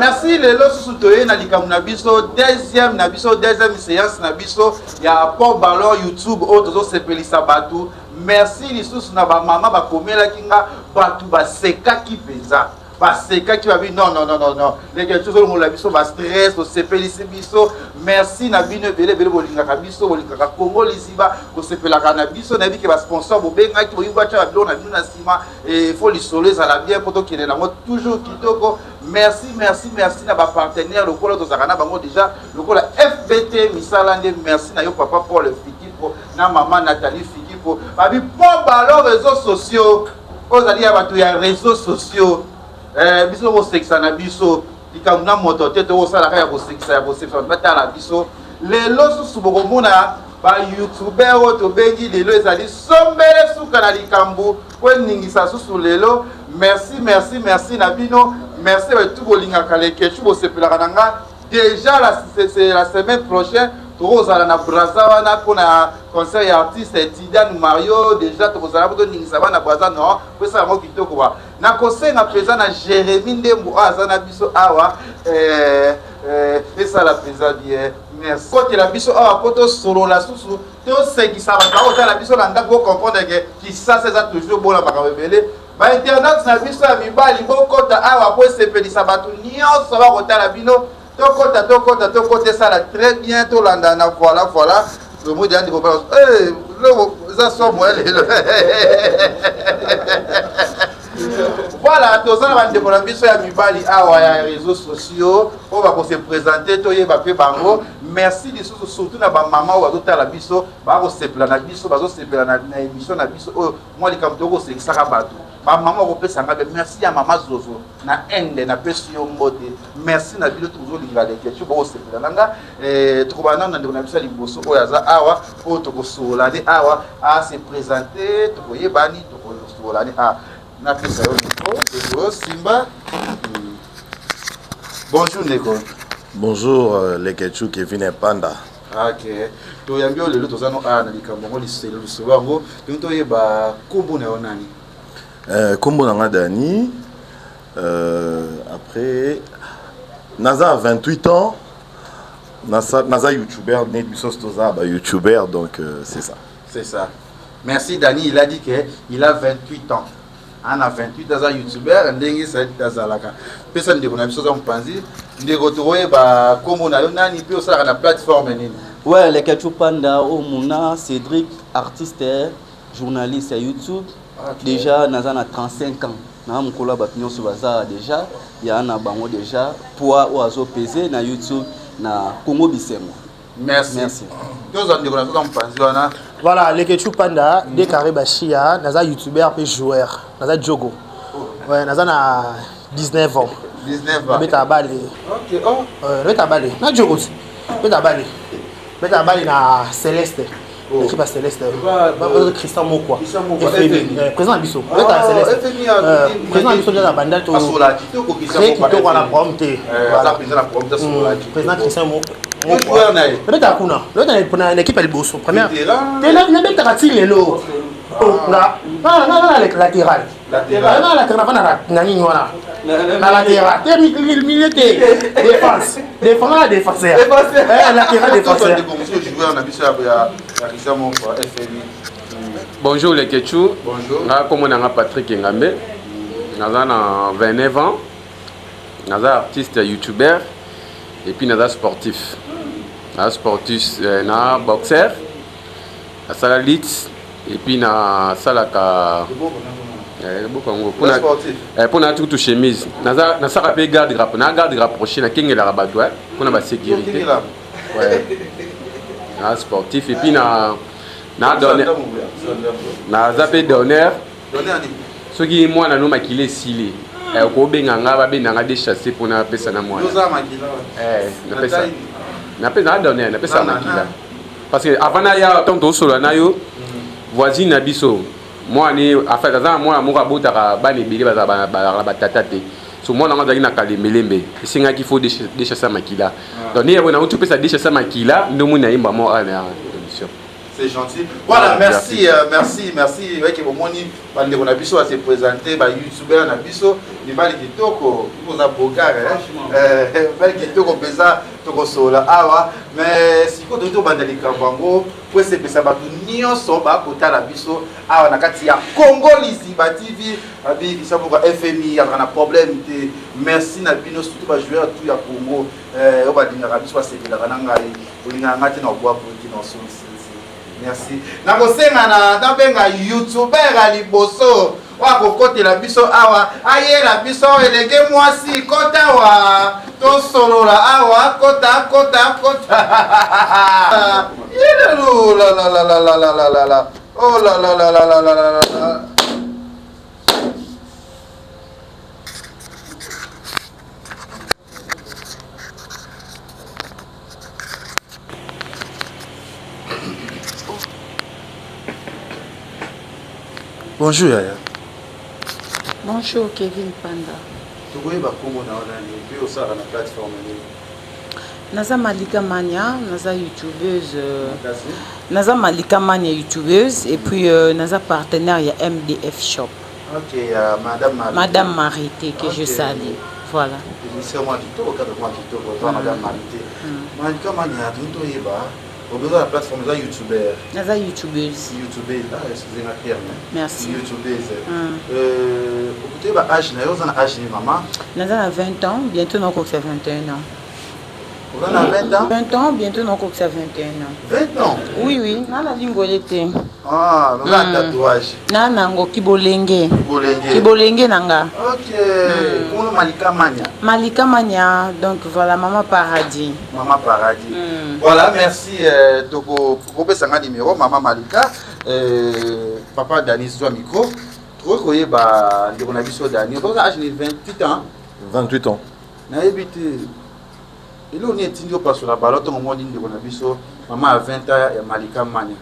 Merci. Lelo susu toye na likambo na biso, deuxième na biso, deuxième séance na biso ya Port Ballon YouTube oyo tozosepelisa bato. Merci lisusu na bamama bakomelaki nga, bato basekaki mpenza, basekaki, babi: "Non, non, non, non, non, leke tozolongola biso bastress, tosepelisi biso." Merci na bino ebele ebele. Bolingaka biso, bolingaka Kongo Liziba, kosepelaka na biso. Nayebi ke basponsor bobengaki, boyibi batya babiloko na bino na nsima. Faut lisolo ezala bien mpo tokende nango toujours kitoko. Merci, merci, merci na bapartenaire lokola tozalaka na bango déjà, lokola FBT Misala nde. Merci na yo, papa Paul Fikipo na mama Nathalie Fikipo. Babi po balo réseaux sociaux oyo ozali ya bato ya réseaux sociaux, biso kosekisa na biso likambo na moto te, tokosalaka ya kosekisa, ya kosekisa bato batala biso. Lelo susu bokomona bayoutubeur oyo tobengi lelo, ezali sombele suka na likambo po eningisa susu lelo. Merci, merci, merci na bino. Merci bato bolingaka Leketchou, bosepelaka na nga. Déjà la semaine prochaine tokozala na Braza wana mpona concert ya artiste Tidiane Mario. Déjà tokozala po toningisa bana Braza, non, po esala yango kitoko. Ba nakosenga mpenza na Jérémi Ndembo oyo aza na biso awa, esala mpenza bien. Merci kotela biso awa mpo tosolola susu, tosekisa bato bakotala biso na ndako, bocomprendre ke Kisasa eza toujours bona makambo ebele. Bainternet na biso ya mibali, bokota awa po esepelisa bato nyonso bakotala bino. Tokota, tokota, tokota, esala très bien. Tolanda na voilà, voilà, omodi andi kobala eza somo lelo. Voilà, toza na bandeko na biso ya mibali awa ya réseaux sociaux oyo bakose présenter, toyeba mpe bango. Merci lisusu surtout na bamama oyo bazotala biso, bakosepela na biso, bazosepela na émission na biso oyo. Mwa likambo tokosekisaka bato, bamama bakopesanga be. Merci ya mama Zozo na Inde, napesi yo mbote. Merci na bino tozolinga Leketchou, bokosepela na nga. Tokobana nano na ndeko na biso ya liboso oyo aza awa, oyo tokosolola ne awa, ase présenter, tokoyebani, tokosolola ne awa. Napesa yo micro, ndeko Simba. Bonjour, ndeko. Bonjour, Leketchou Kevin Panda. Ok, toyambi oyo lelo, toza no awa na likambo yango, lisolo yango tongi toyeba nkombo na yo nani. Kombo na nga Dani. Après naza à 28 ans, naza youtubeur net, biso toza ba youtubeur, donc c'est ça. C'est ça. Merci Dani, il a dit que il a 28 ans. Ana 28, aza youtubeur ndenge azalaka. Pesa ndeko na biso aza mopanzi. Ndeko, tokoyeba nkombo na yo nani mpe osalaka na plateforme nini? Ouais, Leketchou Panda, Omuna, Cédric, artiste, journaliste à YouTube. Déjà, naza na 35 ans. Na mokolo ya bato nyonso baza déjà ya na bango déjà poids oyo azopese na YouTube na Congo Bisengo. Merci. Merci. Tozwa ndeko na biso aza mopanzi wana. Voilà, Leketchou Panda, Dekaré Bachia, naza youtubeur mpe joueur. Naza Jogo. Ouais, naza na 19 ans. 19 ans. Nabetaka bale. Ok, oh. Nabetaka bale. Na Jogo ti. Nabetaka bale. Nabetaka bale na Celeste. Oh. L'équipe ya Celeste. Christian Mokwa. Christian Mokwa, FMI. FMI. Président na biso. Ah, Nabetaka Celeste. FMI ya Président na biso nde na banda to. Asola kitoko, Christian Très Mokwa, kitoko na FMI. problème te. Aza président na problème te, asola kitoko. Président Christian Mokwa. Yo joueur na ye? Nabetaka kuna. Nabetaka na équipe ya liboso. Première. Vétéran. Te, nabetaka ti lelo. Oh, nga na latéral. Latéral. Na latéral, na na nini wana? Na latéral. Te, milieu te. Défense. Défense na défenseur. Eh, latéral défenseur. Ndeko mosusu joueur na biso ya Christian Mokwa FMI. Bonjour Leketchou. Bonjour. Nga kombo na nga Patrick Ngambe. Naza na 29 ans. Naza artiste youtubeur et puis naza sportif. Naza sportif, na boxer. Nasala lutte et puis nasalaka boko yango mpona Sportif. Mpona tukutu chemise. Naza nasalaka mpe garde rap na garde rapproché, nakengelaka bato mpona basécurité. Okengela. Ouais. Na sportif et puis na donneur, naza mpe donneur. Donneur nini? Soki mwana no makila esili, okobenga nga, babenga nga déchassé mpona apesa na mwana. Yoza makila. Napesa. Natali. Napesa, na donneur, napesa Na, na, makila. na. Parce que avant naya, ntango tozosolola na yo, voisine na biso mwana, en fait aza na mwana moko abotaka bana ebele, bazala na batata te. So mwana yango azalaki na kalembelembe, esengaki faut déchasser makila. Donc nde yango nauti opesa déchasser makila, nde omoni nayemba mo awa na émission. C'est gentil. Voilà, merci, merci, merci. Weke bomoni bandeko na biso se présenter ba youtubeur na biso mibali kitoko oza bogar hein. Mibali kitoko pesa tokosola awa mais sikoyo toki tobanda likambo yango po esepesa bato nyonso bakotala biso awa na kati ya Congo Liziba TV. Abi kisabuka FMI azalaka na problème te. Merci na bino surtout ba joueur tout ya Congo oyo balingaka biso, basepelaka na ngai, olingaka ngai te na obwa te na osolisi. Merci. Nakosenga na nabenga youtuber ya liboso oyo akokotela biso awa, ayela biso elenge mwasi kota awa tosolola awa, kota kota kota. Yelelo la la la la la la la la la oh la la la la la la la la. Bonjour Yaya. Bonjour Kevin Panda. Tokoyeba kombo na yo nani mpe osalaka na plateforme nini? Naza Malika Mania, naza youtubeuse. Naza Malika Mania youtubeuse et puis naza partenaire ya MDF Shop. Ok, Madame Marité. Madame Marité que je salue. Voilà. Émission moi kitoko kaka moi kitoko toi Madame Marité. Malika Mania toyeba obeza na plateforme eza youtuber. Naza youtubeuse. Youtubeuse, ah excusez nga terme. Merci. Youtubeuse. Okotoyeba âge na yo, oza na âge ni mama? Naza na 20 ans, bientôt nakokisa 21 ans. Oza na 20 ans? 20 ans, bientôt nakokisa 21 ans. 20 ans? Oui, oui, nana lingole te. Ah, naza na tatouage. Na nango kibolenge. Kibolenge. Kibolenge nanga. Ok. Kono Malika Mania. Malika Mania, donc voilà, Maman Paradis. Maman Paradis. Voilà, merci toko kopesa nga numéro Maman Malika. Papa Dani zwa micro. Tokoki koyeba ndeko na biso Dani. Oza âge ni 28 ans. 28 ans. Nayebi te. Eloko nini etindi opasola balo ntongo omoni ndeko na biso mama ya 20 ans ya Malika Mania?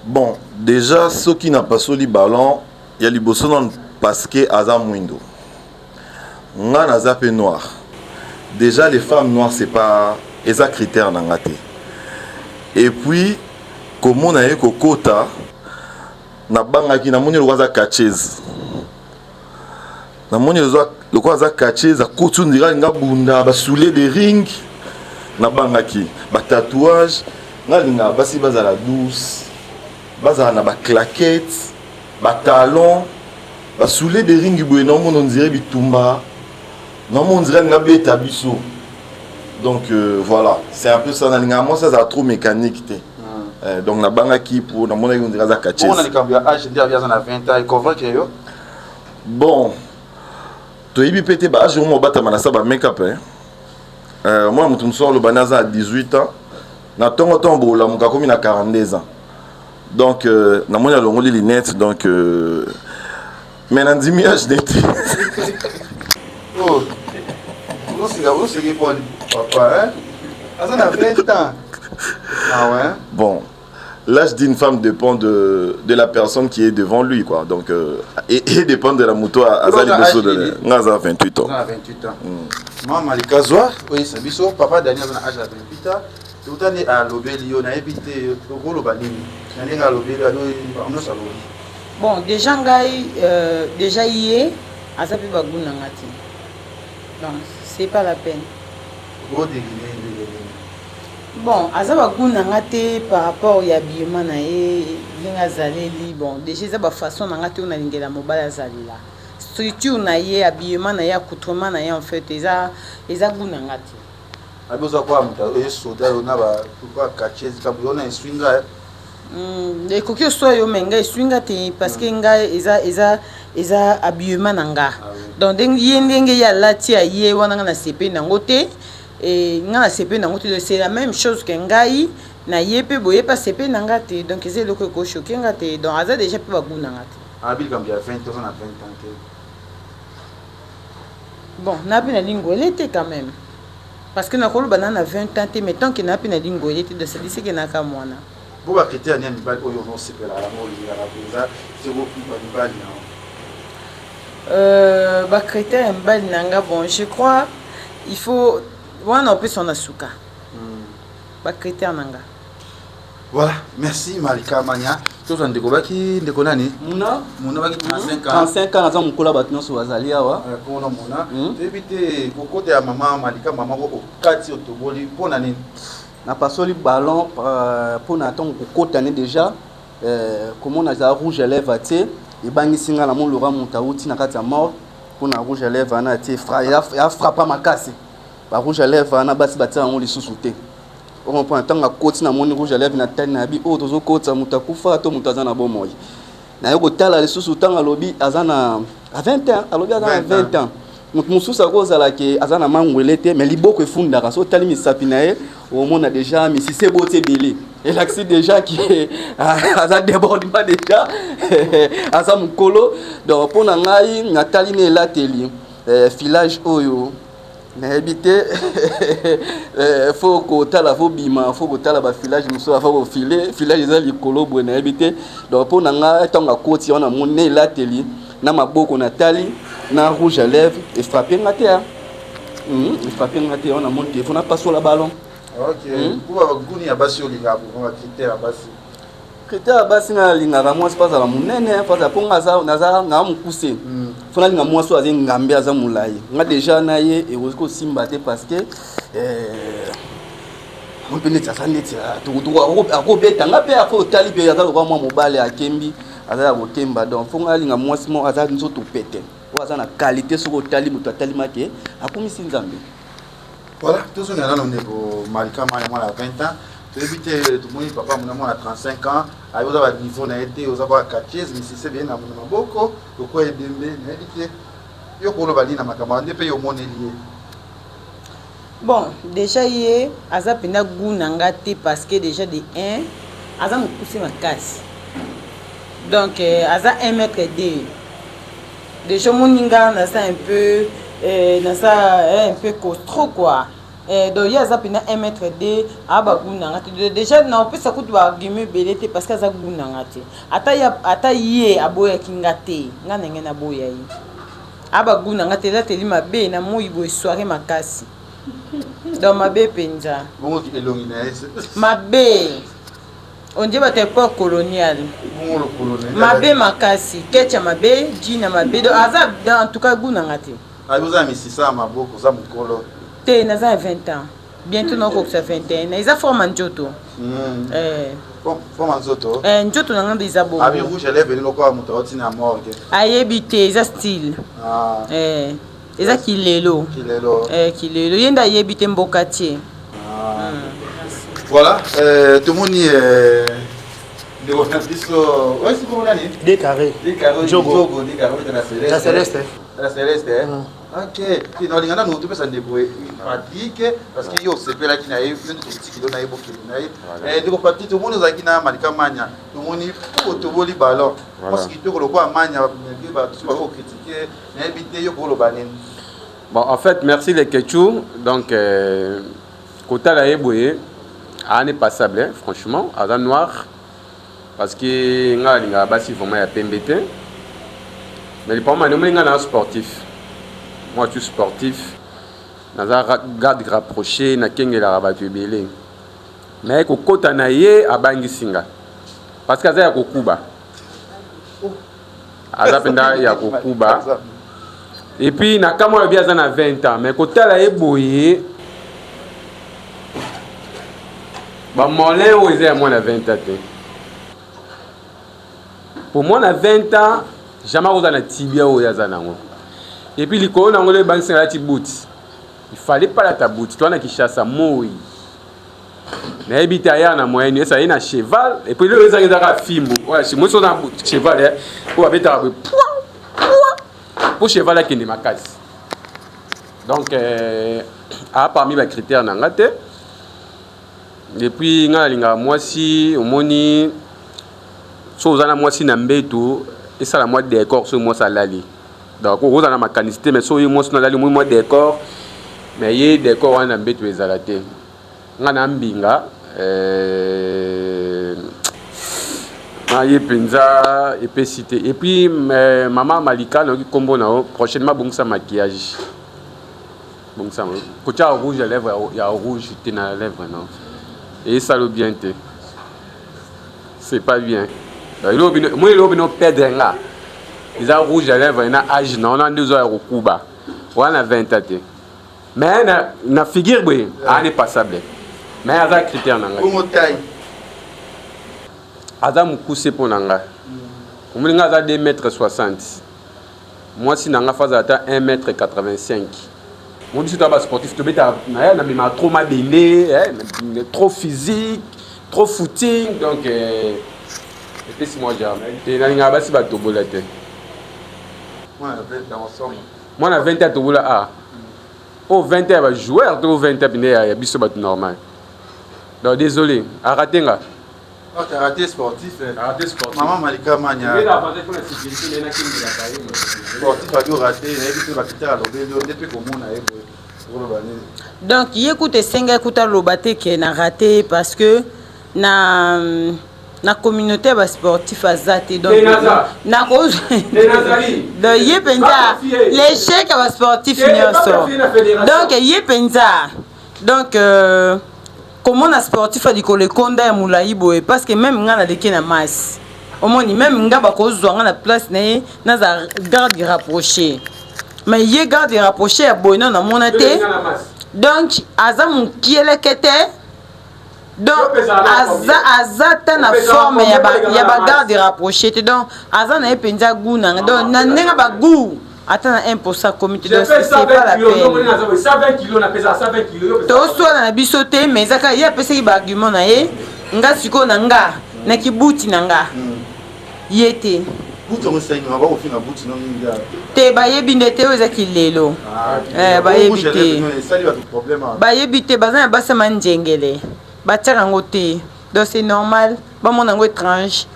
Bon, déjà soki na pasoli ballon ya liboso nanu parce que aza mwindo, nga naza pe noir. Déjà les femmes noires c'est pas eza critère na nga te. Et puis komona ye kokota nabangaki, namoni lokola aza catcheuse, namoni lokola aza catcheuse, akoti ndira nga bunda ba soulier de ring, nabangaki ba tatouage. Nga lingaka basi bazala douce, bazala na ba claquettes, ba talons, ba soulier de ring boye, naomona ondire bitumba, naomona ondire alinga beta biso. Donc voilà, c'est un peu ça. Nalingaka mwasi azala trop mécanique te. Donc nabangaki po namonaki ondire aza catcheuse. Bona likambo ya âge nde aza na 20 ans, econvaincre yo? Bon, toyebi pe te ba âge oyo obatama na sa ba make-up hein. Mwana moto mosusu aloba naza à 18 ans, na tongo tongo bolamuka komi na 42 ans. Donc namoni alongoli lunette, donc mais nandimi âge nete. Oh, osika osiki poni papa hein? Aza na 20 ans. Ah ouais. Bon, l'âge d'une femme dépend de la personne qui est devant lui, quoi. Donc et dépend de la moto à Azali Bosso de Ngaza 28 ans. Ngaza 28 ans. Maman Malika Zwa, oui, c'est biso papa Daniel na âge à 28 ans. Tout année à lobeli yo na évité okolo banini. Na ndinga lobeli ado no salobi. Bon, déjà ngai déjà yé azapi baguna ngati. Donc c'est pas la peine. Bon, aza baguna ngate par rapport ya habillement na ye, ndenge azaleli. Bon, déjà eza ba façon na ngate ona lingela mobali azalela. Structure na ye, habillement na ye, accoutrement na ye en fait eza eza guna ngate. Aboza kwa muta e soda yo na ba kwa quartier ka bona eswinga. Ekoki oswa yo mais ngai eswinga te parce que ngai eza eza eza habillement na nga. Donc ye ndenge ye alati ya ye wana nga na sepe nango te. Et nga na sepe nango te, c'est la même chose que ngai na ye pe boye pa sepe na nga te. Donc eza eloko eko choquer nga te. Donc aza déjà pe baguna nga te. Abili kambi ya 20 ans na 20 ans te. Bon, na pe na lingwele te quand même. Parce que na koloba na na 20 ans te, mais tant que na pe na lingwele te, donc c'est dit que na ka mwana. Bo ba critère ni mibali oyo no sepela yango olingaka mpenza soko ba mibali na. Ba critère ya mibali na nga, bon, je crois il faut wana opesa na suka. Ba critère na nga. Voilà, merci Malika Mania. Tozwa ndeko baki ndeko nani? Muna. Muna baki 35 ans. 35 ans naza mokolo bato nyonso bazali awa. Eh, komona Muna. Toyebi te kokota ya mama Malika mama ko okati otoboli mpo na nini? Napasoli ballon mpo na ntango kokota ne déjà komona eza rouge à lèvre atie ebangisi nga na molora moto awuti na kati ya mort mpo na rouge à lèvre wana atie ya frappa makasi. Ba rouge à lèvre wana basi batia yango lisusu te. Ocomprendre ntango akoti namoni rouge à lèvre na tali na yabi oyo tozokotisa moto akufa to moto aza na bomoi. Naye kotala lisusu ntango alobi aza na 20 ans, alobi aza na 20 ans. Moto mosusu akozala ke aza na mangwele te, mais liboko efundaka. So otali misapi na ye omona déjà misisi eboti ebele, elakisi déjà ke aza débordement déjà, aza mokolo. Donc mpo na ngai natali na elateli filage oyo nayebi te, faut kotala, faut bima, faut kotala bafilage mosusu, afa kofile filage eza likolo boye, nayebi te. Donc mpo na ngai ntango akoti wana namoni na elateli na maboko natali na rouge à lèvre efrappe nga te, efrappe nga te. Wana namoni te faut napasola ballon. Ok, mpo baguni ya basi olingaka kovanga critère ya basi? Critère ya basi, nga nalingaka mwasi mpo azala monene, mpo azala, mpo nga naza naa mokuse, fo nalinga mwasi oyo aza ngambe, aza molai. Nga déjà na ye ekoki kosimba te parce que mpe neti aza neti akobeta nga mpe afo otali mpe aza lokwa mwa mobali akembi, aza ya kokemba. Donc fo nga alinga mwasi moko aza nzoto pete, oyo aza na qualité. Soki otali moto atalima te akumisi Nzambe. Voilà, tozongela nano ndeko Malika Maya, mwana ya 20 ans. Toyebi te, tomoni papa mona mwana 35 ans ayebi oza baniveau na ye te, oza kaka quartiers misise beye na maboko lokola ebembe. Nayebi te yo koloba nini na makambo wana nde mpe yo omoneli ye. Bon, déjà ye aza mpenza goût na nga te parce que déjà de 1 aza mokuse makasi, donc aza 1 mètre 2. Déjà omoni nga naza un peu naza un peu costaud quoi. Donc ye aza mpenza 1 mètre 2, aa bagoût na nga te. Déjà naopesa kutu baargument ebele te parce que aza goût na nga te. Ata ye aboyaki nga te, nga na ngai naboya ye. Aa bagoût na nga te, elateli mabe na moi boye, soirée makasi, donc mabe mpenza. Bongo elongi na ye? Mabe, on dirait bato ya époque coloniale. Bongo lokolo na ye? Mabe makasi, ketch ya mabe, jean ya mabe. Donc aza en tout cas goût na nga te. Ayebi oza na misisa ya maboko, oza mokolo. Te, naza ya 20 ans, bientôt nakokokisa 21. Eza forme ya nzoto. Forme ya nzoto. Nzoto na nga nde eza bongo. Abi rouge à lèvre lokola moto auti na morgue. Ayebi te, eza style. Eza kilelo. Kilelo. Kilelo, ye nde ayebi te, mboka tie. Voilà, tomoni ndeko na biso oyo sikoyo nani? De carré. De carré. Jogo. Jogo de carré na Celeste. Na Celeste. Na Celeste. Ok, naolinga nanu topesa ndeko Patrik parce que yo osepelaki na ye, yo nde totikilo na ye, bokende na ye. Ndeko Patrik, tomoni ozalaki na Malika Mania, tomoni po toboli ballon, mwasi kitoko lokola Mania, bato bakocritiquer, nayebi te yo koloba nini. Bon, en fait, merci les Ketchou. Donc, kotala ye boye, aza passable, hein, franchement, aza noir. Parce que nga alingaka basi vraiment ya pembe te. Mais le problème, omoni nga na sportif. Moi, je suis sportif. Naza garde rapproché, nakengelaka bato ebele. Mais kokota na ye abangisi nga. Parce que aza ya kokuba. Aza mpenza ya kokuba. Et puis na kamwa alobi aza na 20 ans, mais kotala ye boye, bamolin oyo eza ya mwana 20 ans te. Po mwana 20 ans jamais akozala na tibia oyo aza nango. Et puis likolo nango le ebangisi alati buti. Il fallait pas lata buti. Toi na Kinshasa moi. Nayebi te aya na moyen esa ye na cheval et puis lelo ezaka ezaka fimbu. Oyo moi so na cheval eh oyo abetaka boye po cheval akende makasi. Donc a parmi ba critères na nga te. Et puis nga nalingaka mwasi, omoni so oza na mwasi na mbeto esala mwa décor. So mwasi alali, donc okozala na makanisi te, mais so oye mwasi na alali, omoni mwa décor, mais ye décor wana na mbeto ezala te. Nga na mbinga na ye mpenza epesi te. Et puis mama Malika, nayoki nkombo na yo, prochainement bongisa maquillage, bongisa kotia rouge ya lèvre ya rouge te na lèvre, non, esala bien te. C'est pas bien. Eloko bino, moi eloko bino perdre nga. Eza rouge à lèvres na âge na wana nde ozo ya kokuba. Wana 20 ans te. Mais na figure boye, ane passable. Mais aza critère na ngai. Bongo taille. Aza mokuse mpo na ngai. Omoni ngai aza 2 mètres 60. Mwasi na ngai fa azala ata 1 mètre 85. Mo biso toya basportif, tobeta na na mema trop mabende, eh, trop physique, trop footing, donc epesi mwa jarme te. Nalingaka basi batobola te. Mwana 20 ans ensemble. Mwana 20 ans tobola, ah, oyo 20 ans ya bajoueur to 20 ans pene ya biso bato normal. Donc désolé, arate nga. Oh, t'as raté sportif. Eh. Raté sportif. Maman Malika Mania. Mais l'avantage pour la sécurité, mais na kingelaka ye. Sportif a dû rater, nayebi te bakitaka alobeli yo nde mpe komona ye boye. Okoloba nini? Donc ye kuta esengaki kuta aloba te ke na raté, parce que na communauté ya basportif aza te. Donc Te naza. Nakozwa Te nazali. Donc ye mpenza Bafie. l'échec ya basportif Te, nyonso. bafie na fédération. Donc ye mpenza, donc komona sportif ya likolo ekonda ya molai boye, parce que même nga naleki na masse, omoni, même nga bakozwa nga na place na ye, naza garde rapproché, mais ye garde rapproché ya boye nano namona te. Donc aza mokieleke te. Donc aza ta na forme ya bagarde rapproché te. Donc aza na ye mpenza goût nanga, donc na ndenge bagoût ata na 1% komi te. Donc c'est pas la peine. 120 kilo, napesa 120 kilo. Toswana na biso te, mais eza kaka ye apesaki baargument na ye. Nga sikoyo na nga na kibuti na nga ye te. Butu yango esengi bakofinga butu no mingi awa. Te, bayebi nde te oyo ezaki lelo. Eh, bayebi te. Esali bato problème awa. Bayebi te, baza na basi ya manjengele, batiaka yango te. Donc c'est normal bamona yango étrange.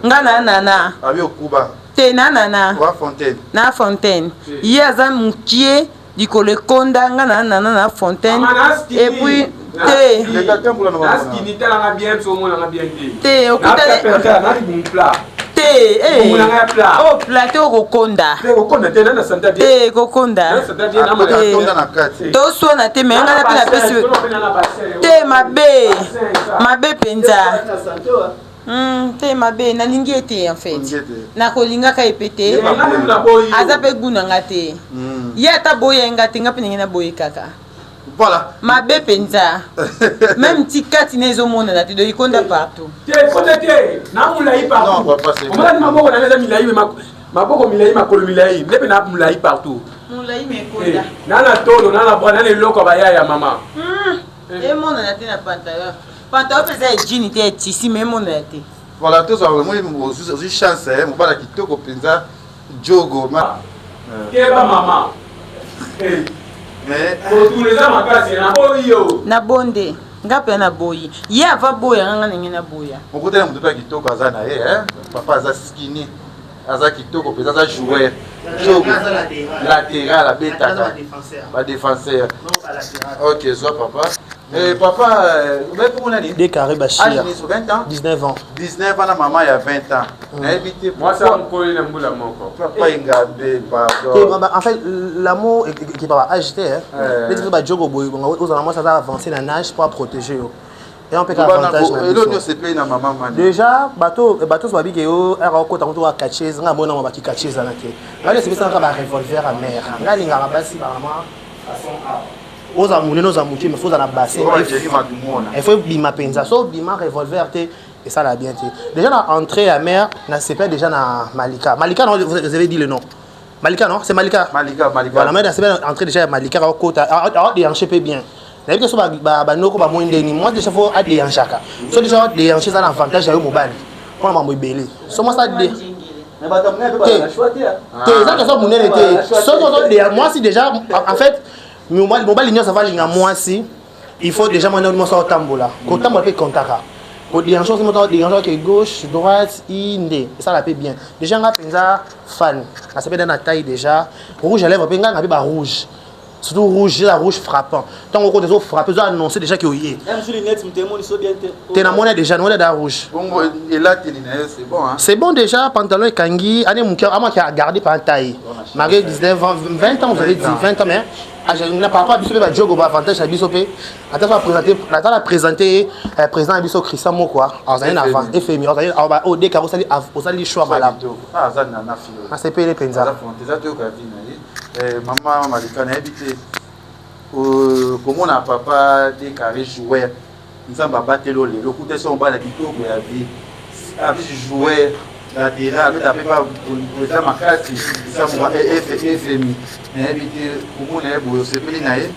Nga na nana Abi okuba. Te, na nana. Wa Fontaine. Na Fontaine. Ye aza mokie, likolo ekonda. Nga na nana na Fontaine et puis te. Leka tambola na bango. Naskini, talanga bien, so omonanga bien te. Te, okutani Nali plat. Te, eh. Bongo nanga ya plat. Oh, plat te, okokonda. Te, kokonda te, nana santa bien. Te, kokonda. Nana santa bien, na Te. Atonda na kati. Toswana te, me nga na mpe napesi te. Mabe, mabe mpenza. Te, mabe, nalingi ye te en fait. Olingi ye te. Nakolingaka ye mpe te. Aza mpe goût na nga te. Ye ata boya ye nga te, nga mpe ndenge naboye kaka. Voilà. Mabe mpenza, même ti kati na ezomonana te, donc ekonda partout. Te, konda te, na molai Non, partout. papa, c'est Omonani maboko nanga eza milai, me maboko milai, makolo milai, nde mpe na molai partout. Molai me Eh, ekonda. Na na tolo, na na bra, na na eloko ya bayaya mama. Emonana te na pantalon. Pantalon mpe eza ya jean te, ya tissu, mais emonana te. Voilà, tozwa omoni ozwi chance, eh, mobala kitoko mpenza, jogo ma Keba mama. Eh, mais kotuna eza makasi na oyo. Na bonde nga mpe naboyi ye, ava boya nga, nga ndenge naboya. Mokutani moto mpe ya kitoko aza na ye, eh. Papa aza skinny, aza kitoko mpenza, aza joueur, jogo latéral abetaka, badéfenseur. Ok, zwa papa. Eh, papa, obepongo nani? Deux carré Âge Bachir. nyonso 20 ans. 19 ans. 19 ans na mama ya 20 ans, nayebi te. Mwasi ya mokoli na mbula moko. Papa Engambe, Te, pardon. en fait, l'amour qui va âge te, hein. Neti biso bajogo boye, bongo ozala mwasi aza avancé na âge po aprotéger yo. Et on peut avantage na elo biso. Nyonso epei na mama mani. Déjà bato so babiki yo aka okota ngo to bakatche, nga mona ngo bakikatche ezala te. Ngai esepesaka ba revolver ya mare. Ngai alingaka basi bamama façon awa. Oza monene, oza moke, mais faut ozala na bassin. Jerry Madumona. Il faut bima mpenza. So bima revolver te, esala bien te. Déjà na entrée ya mare, na sepela déjà na Malika. Malika, non, vous avez dit le nom Malika, non, c'est Malika. Malika, Malika. Voilà, mais na sepela entrée déjà ya Malika, akota adéhanché mpe bien. Nayebi te so banoko bamoi ndeni. Moi déjà faut adéhanchaka. So déjà adéhanché, eza na avantage ya yo mobali mpona mambo ebele. So mwasi ade Mais bato monene mpe bazala choix te. Te, eza question monene te. Soki ozo mwasi déjà, en fait mobali nyonso avalinga mwasi, il faut déjà mwana mwasi aotambola, kotambola mpe kontaka kodérange moto, adérange ke gauche, droite, i nde esala mpe bien. Déjà nga mpenza fan, nasepeli na taille. Déjà rouge à lèvre mpe, ngai nga mpe barouge. Surtout rouge, la rouge frappant. Tant qu'on ezo frapper, ezo annoncer déjà que oye. Te na mona déjà, na da rouge. Bongo elateli na ye c'est bon hein. C'est bon déjà, pantalon ekangi, année muke, ama qui a gardé par taille. Malgré 19 ans, 20 ans, vous avez dit 20 ans mais par rapport à biso pe ba jogo ba avantage na biso pe ata so présenter ata na présenter euh, président na biso Christian Mokwa azali na avant FMI azali ba o deka osali osali choix malamu. Ah aza na na filo. Nasepeli penza. Aza fronte, eza toyoka vie na ye. Eh, mama Malika nayebi te euh, komona papa Dekare joueur Nzambe abateli yo lelo kuta so mobali ya kitoko ya vie abisi joueur latéral abeta mpe pa eza makasi eza fmi nayebi te komona ye boye osepeli na ye.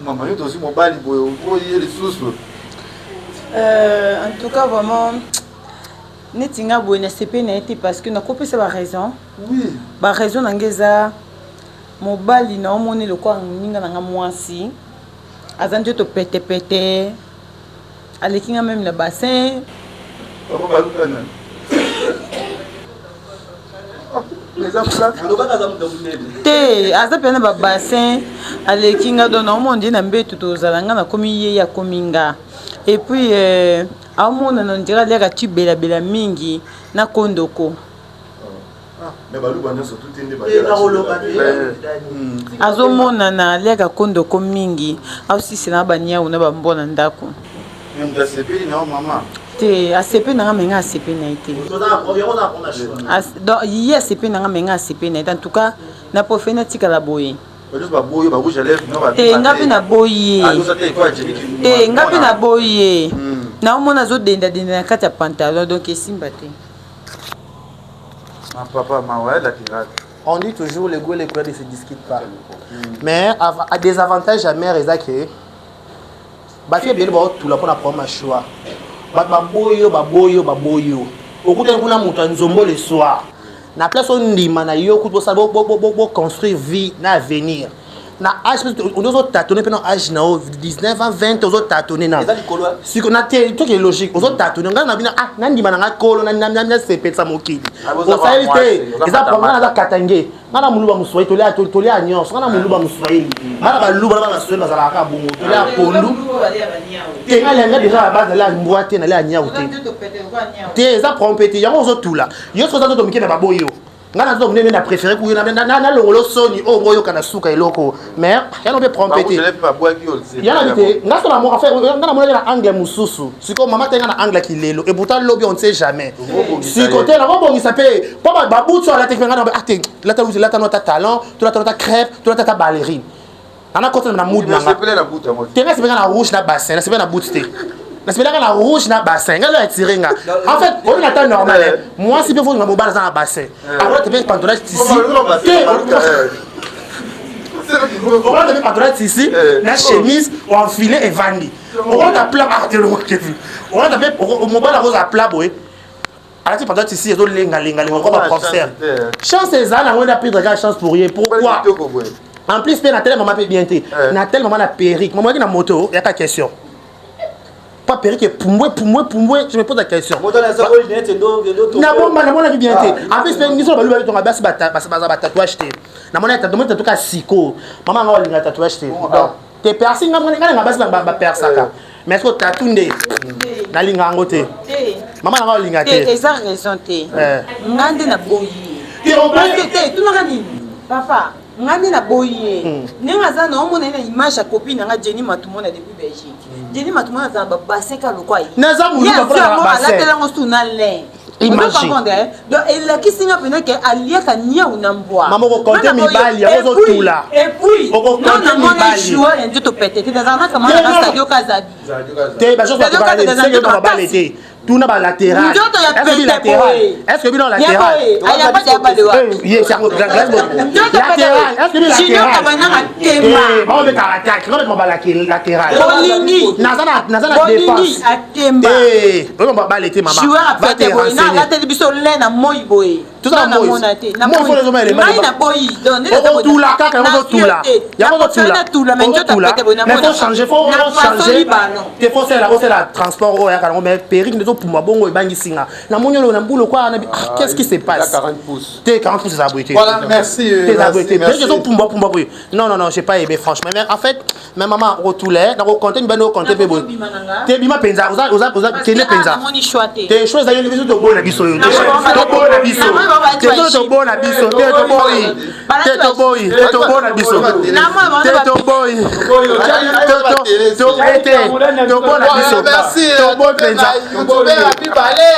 Mama yo tozwi mobali boye oboyi ye lisusu. Euh, en tout cas vraiment neti nga boye nasepeli na ye te parce que nakopesa ba raison. Oui. Ba raison na nga eza mobali na omoni lokola moninga na nga mwasi aza nzoto petepete aleki nga meme na bassin. Papa balukana. Te aza mpenza ba bassin aleki nga donc naomona nde na mbeto tozala nga nakomi ye ye akomi nga et puis euh, aomonana ondire aliaka tibelabela mingi na kondoko. Azomonana aliaka kondoko mingi aosisela na baniau na bambwa na ndako. Te asepeli na nga me nga asepeli na ye te. Donc ye asepeli na nga me nga asepeli na ye te. En tout cas na préfère natikala boye. Te nga mpe naboyi ye. Te nga mpe naboyi ye. Naomona azodendadenda na kati ya pantalon donc esimba te. On dit toujours le goût et les couleurs ne se discutent pas. Mais à désavantage ya mère eza que bato ebele baotula mpona problème ya choix. Bato baboyi yo, baboyi yo, baboyi yo. Okutani kuna moto ya nzombo le soir. Na place ondima na yo kutu bosala bo construire vie na avenir. Na âge on ozo tâtonner mpe na âge na yo 19 ans 20 ozo tâtonner na. Siko na te toke logique ozo tâtonner ngai na bino ah nandima na ngai kolo na na sepelisa mokili. Osali te eza problème naza katange. Nga na muluba muswahili tolia tolia nyonso nga na muluba muswahili nga na baluba na baswahili bazalaka kaka bongo tolia pondu te nga lia nga deja na base nalia mbwa te nalia nyau te te eza problème te yango ozotula yo soki oza nzoto mike na baboyi yo nga na nzoto monene na préféré kuyo nalongolo soni oyo ngoyoka na suka eloko mais yana mpe problème te yana te nga so na moko nga na monaki na angle mosusu sikoyo mama te nga na angle ya kilelo et pourtant lobi on ne sait jamais siko te nakobongisa mpe mpo babutu alataki mpe nga na ah te lata luti lata no ata talon to lata no ata crêpe to lata ata ballerine ana kota na mood na nga te nga sepelaka na rouge na bassin nasepela na boot te nasepelaka na rouge na bassin nga lo atire nga en fait oyo na temps normal mwasi mpe folinga mobali aza na bassin akolata mpe pantalon tissu te okolata mpe pantalon tissu na chemise oenfile evandi okolata plat ah te longo kevi okolata mpe mobali akozala plat boye alati pantalon tissu ezolengalengalenga kwa baprofesseur chance ezala nango nde aperdre kaka chance pour ye pourquoi en plus mpe na tele mama mpe bien te na tele mama na perruque mama yaki na moto yaka question pas perruque epumbwe pumbwe pumbwe je me pose la question nabomba namonaki bien te en plus mpe biso baluba bitonga basi baza batatouage te namoni tatu ka siko mama nga balinga tatouage te donc te piercing nga nga basi bapersaka mais est-ce que tatou nde nalinga yango te mama nanga olinga te eza raison te nga nde naboyi ye te tunaka nini papa nga nde naboyi ye ndenge aza na omona ye na image ya copine nanga Jenny Matumona depuis Belgique Jenny Matumona aza na babassin ka lokwa ye naza moluba mpona na bassin alatela yango su na lin Imagine. Donc elakisi nga mpena ke aliaka niau na mbwa. Mama okokonte mibali yango ozotula. Et puis okokonte mibali. Joueur ya nzoto pete te nazala na kamara na Sadio Kazadi. Te ba joueur ba bale te. Tuna ba latéral. Nzoto ya pete boye. Est-ce que bino latéral? Aya pa ya bale wa. Ye sango latéral. Est-ce que bino latéral? Junior Kabana akemba. Eh, ba beta attaque, ba ba latéral. Bolingi. Naza na naza na défense. Bolingi akemba. Eh, oyo ba bale te mama. Joueur ya pete boye na alateli biso lin na moi boye. Toza na moi. Moi, faut les hommes ngai naboyi. Otula kaka yango ozotula, yango ozotula, mais faut changer, faut changer te, faut sala, osala transport oyo ayaka nango, mais perruque nde ezopumba bongo, ebangisi nga. Namoni oyo na mbulu kwa na, qu'est-ce qui se passe? Te, 40 pouces eza boye te. Voilà, merci. Te, eza boye te, perruque ezopumba pumba boye. Non, non, non, j'ai pas aimé, franchement. Mais en fait, mais mama otule, nakokonte mibali, okonte mpe boye te. Bima mpenza, oza kende mpenza te. Choix ezali biso, toboyi na biso oyo, toboyi na biso te, toboyi na biso te, toboyi te, toboyi te, toboyi na biso te, toboyi te, toboyi na biso, toboyi mpenza. Mibale.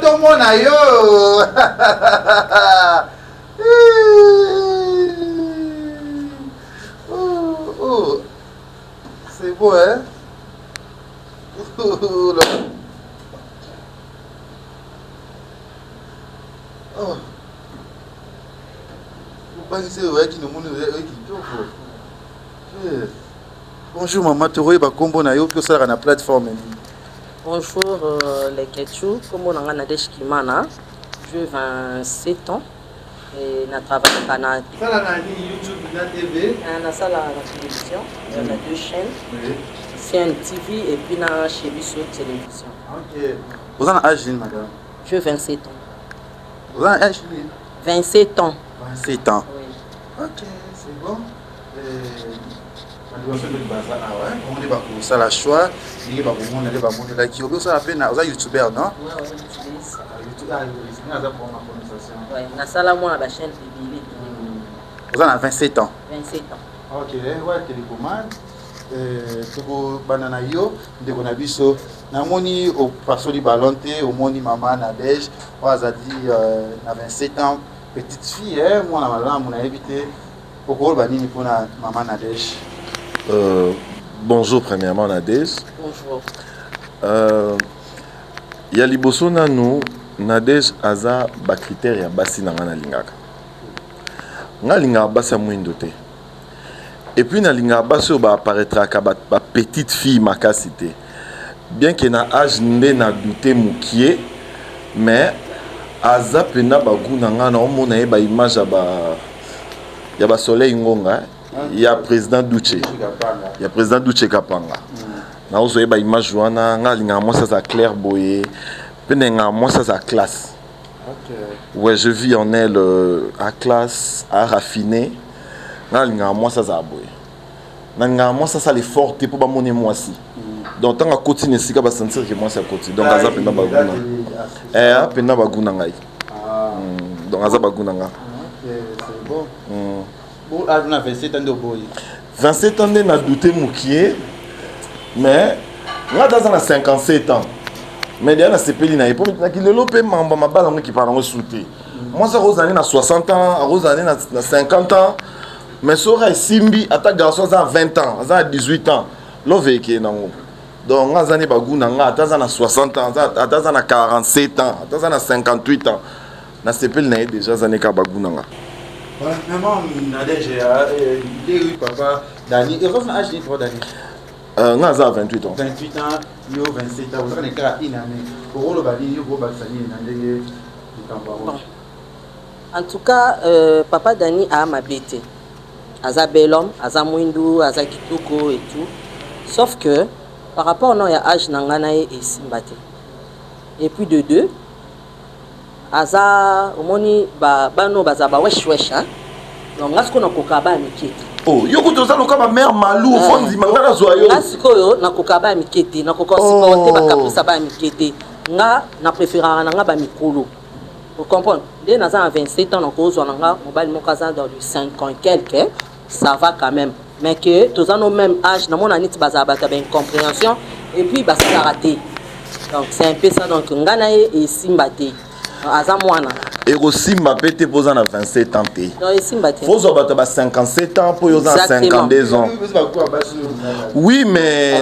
Tomona yo. Oh, oh. C'est beau, hein? Oh. Obangisi oyaki, nomoni oyo kitoko. Bonjour mama, tokoyeba nkombo na yo mpe osalaka na plateforme nini? Bonjour les Ketchou, kombo na nga Nadège Kimana, j'ai 27 ans et na travaillaka na Sala na nini, YouTube na TV? Nasala na télévision, na deux chaînes, CNTV et puis na chez biso télévision. Ok, oza na âge nini, madame? J'ai 27 ans. Oza na âge nini? 27 ans. 27 ans. Oui. Ok, c'est bon. Bandeko nde baza awa, bango nde bakosala choix ndenge bakomona nde bamonelaki obi. Osala mpe na, oza youtubeur, non? Ouais, youtubeuse. Aza prendre prononciation. Ouais, nasala mwana ba chaîne ebele. Oza na 27 ans? 27 ans. Ok, wa télécommande, tokobanda na yo, ndeko na biso. Namoni opasoli ballon te. Omoni mama Nadege oyo azali na 27 ans, petite fille, mwana malamu. Nayebi te okoloba nini mpona mama Nadege? Bonjour premièrement, Nadege. Bonjour. Ya liboso nanu, Nadege aza bacritère ya basi na ngai nalingaka. Ngai alingaka basi ya mwindo te, et puis nalingaka basi oyo baapparaîtraka bapetite fille makasi te. Bien que na âge nde na doute mokie, mais aza mpena bagoût na ngai. Naomona ye baimage ya ba ya basoleil ngonga ya président Duce, ya président Duce Kapanga. Naozoyeba image wana. Ngai alingaka mwasi aza clair boye, mpe nalingaka mwasi aza classe. Ouais, je vis en elle à classe, à raffiner. Ngai alingaka mwasi azala boye, nalingaka mwasi asala effort te mpo bamoni mwasi. Donc ntango akoti na esika, basentir ke mwasi akoti. Donc aza mpenza bagoût na, mpenza bagoût na ngai. Donc aza bagoût na nga. Na 27 ans nde oboyi? 27 ans nde na doute mokie, mais nga ata aza na 57 ans, mais deya nasepeli na ye, mpo naki lelo mpe mambo ya mabala yango ekipaka nango su te. Mwasi akozala nde na 60 ans, akozala nde na 50 ans, mais soki esimbi, ata garçon aza na 20 ans, aza na 18 ans, love ekeye nango. Donc nga aza ne bagoût na nga, ata aza na 60 ans, ata aza na 47 ans, ata aza na 58 ans, nasepeli na ye déjà, aza ne kaka bagoût na nga. Voilà, maman Nadège, oui, papa Dani. Et vous âge de Dani? Nga aza 28 ans. 28 ans, yo 27 ans, vous avez une année. Okoloba nini, yo kobakisa nini na ndenge likambo yango? Bon. En tout cas, papa Dani a mabe te. Aza bel homme, aza mwindu, aza kitoko et tout. Sauf que par rapport na ya âge na nga na ye, esimba te. Et puis de deux, aza omoni ba bano baza ba wesh wesh, hein. Donc nga sikoyo nakoka baya mike te. Oh, yo kutu oza loka bamare malu, ofo ndima nga nazwa yo. Nga sikoyo nakoka baya mike te, nakoka supporter bacaprice baya mike te. Nga na préféraka na nga bamikolo, ocomprendre? Nde naza na 27 ans, nakozwa na nga mobali moko aza dans le 50 quelque, ça va quand même. Mais que toza no même âge, namona neti bazala bato ya baincompréhension et puis basalaka te. Donc c'est un peu ça. Donc nga na ye esimba te, aza mwana. Ekosimba mpe te mpo oza na 27 ans te. Donc esimba te. Fozwa bato ya ba 57 ans mpo oyo oza na 52 ans. Oui, mais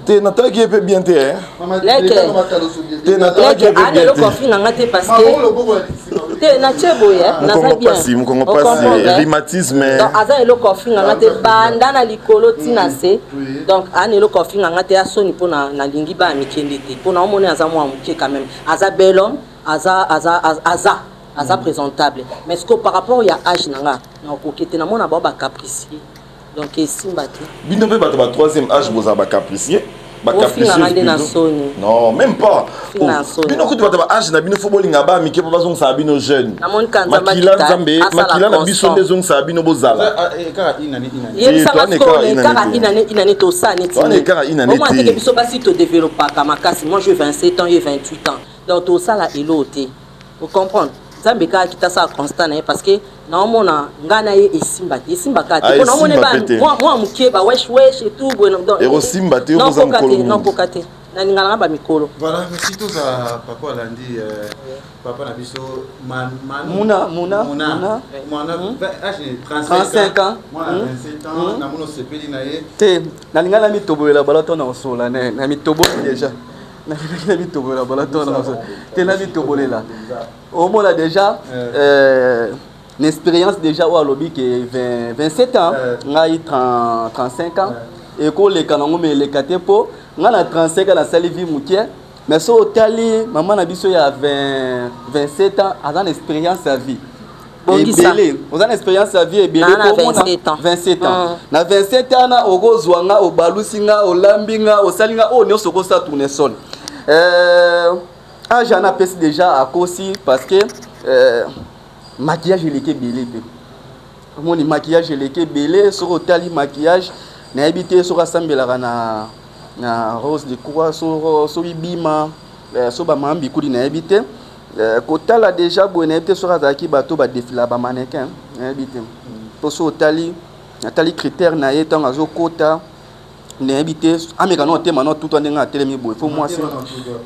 te, natalaki ye mpe bien te, eh. Te, natalaki ye mpe bien eloko te. Afinga nga te parce que te natie boye, naza Mokongo bien. pasi, mokongo pasi, rhumatisme. Donc aza eloko afinga nga te, banda na likolo ntina se. Donc ana eloko afinga nga te, asoni mpo nalingi baya mikende te, mpo na omoni aza mwa moke quand même. Aza bel homme, aza présentable, mais ce que par rapport ya âge na nga, nakoki te, namona bao bacapricier, donc esimba te. Bino mpe bato ba troisième âge bozala bacapricier. Ofinganga nde na soni. Non, même pas. Ofinga na soni. Bino kutu bato ba âge na bino, fo bolinga ba mike mpo bazongisaka bino jeune. Namoni ka Nzambe Makila akita, Nzambe asala makila na biso constant. nde ezongisaka bino bozala. Kaka inane inane. Yebisanga Towana sikoyo ekaka na inane ekaka te. inane inane, tosala neti Towana nini? ekaka inane Omona te. teke biso basi todevelopaka makasi. Moi j'ai 27 ans, ye 28 ans, donc tosala elo te, ocomprendre? Nzambe kaka kita asala constat na ye, parce que naomona ngai na ye esimba te, esimbaka te. Ah, Mpo naomona esimba pe te. mwa moke ba wesh wesh et tout boye, donc Ekosimba te, yo koza nakoka mokolo te. mingi. Nakoka te, nalingana nga bamikolo. Voilà, merci toza papa alandi, papa na biso Manu. Muna, Muna, Muna. Muna. Mwana âge 35 35 ans. Mwana 27 ans, namoni osepeli na ye. Te, nalingai na mitobolela bala to na osola ne na mitoboli déjà, nalingaki na mitobolela bala to na osola te, na mitobolela omona déjà na expérience déjà oyo alobi ke 20 27 ans, ngai 30 35 ans, ekoleka nango me eleka te, mpo ngai na 35 ans nasali vie moke. Mais so otali mama na biso ya 20 27 ans, aza na expérience ya vie Bongisa. ebele, oza na expérience ya vie ebele. Na na Po omona 27 ans. 27 ans, na 27 ans na okozwa nga, obalusi nga, olambi nga, osali nga oyo nyonso okosala tournesol. Âge wana apesi déjà akosi, parce que maquillage eleki ebele mpe omoni maquillage eleki ebele. Soki otali maquillage, nayebi te soki asambelaka na rose de croix, soki bima, so bamama bikuli, nayebi te. Kotala déjà boye, nayebi te soki azalaki bato badefila bamannequin, nayebi te. Mpo so otali, natali critère na ye ntango azokota, nayebi te, ameka no otema no tutwa ndenge atelemi boye, fo mwasi.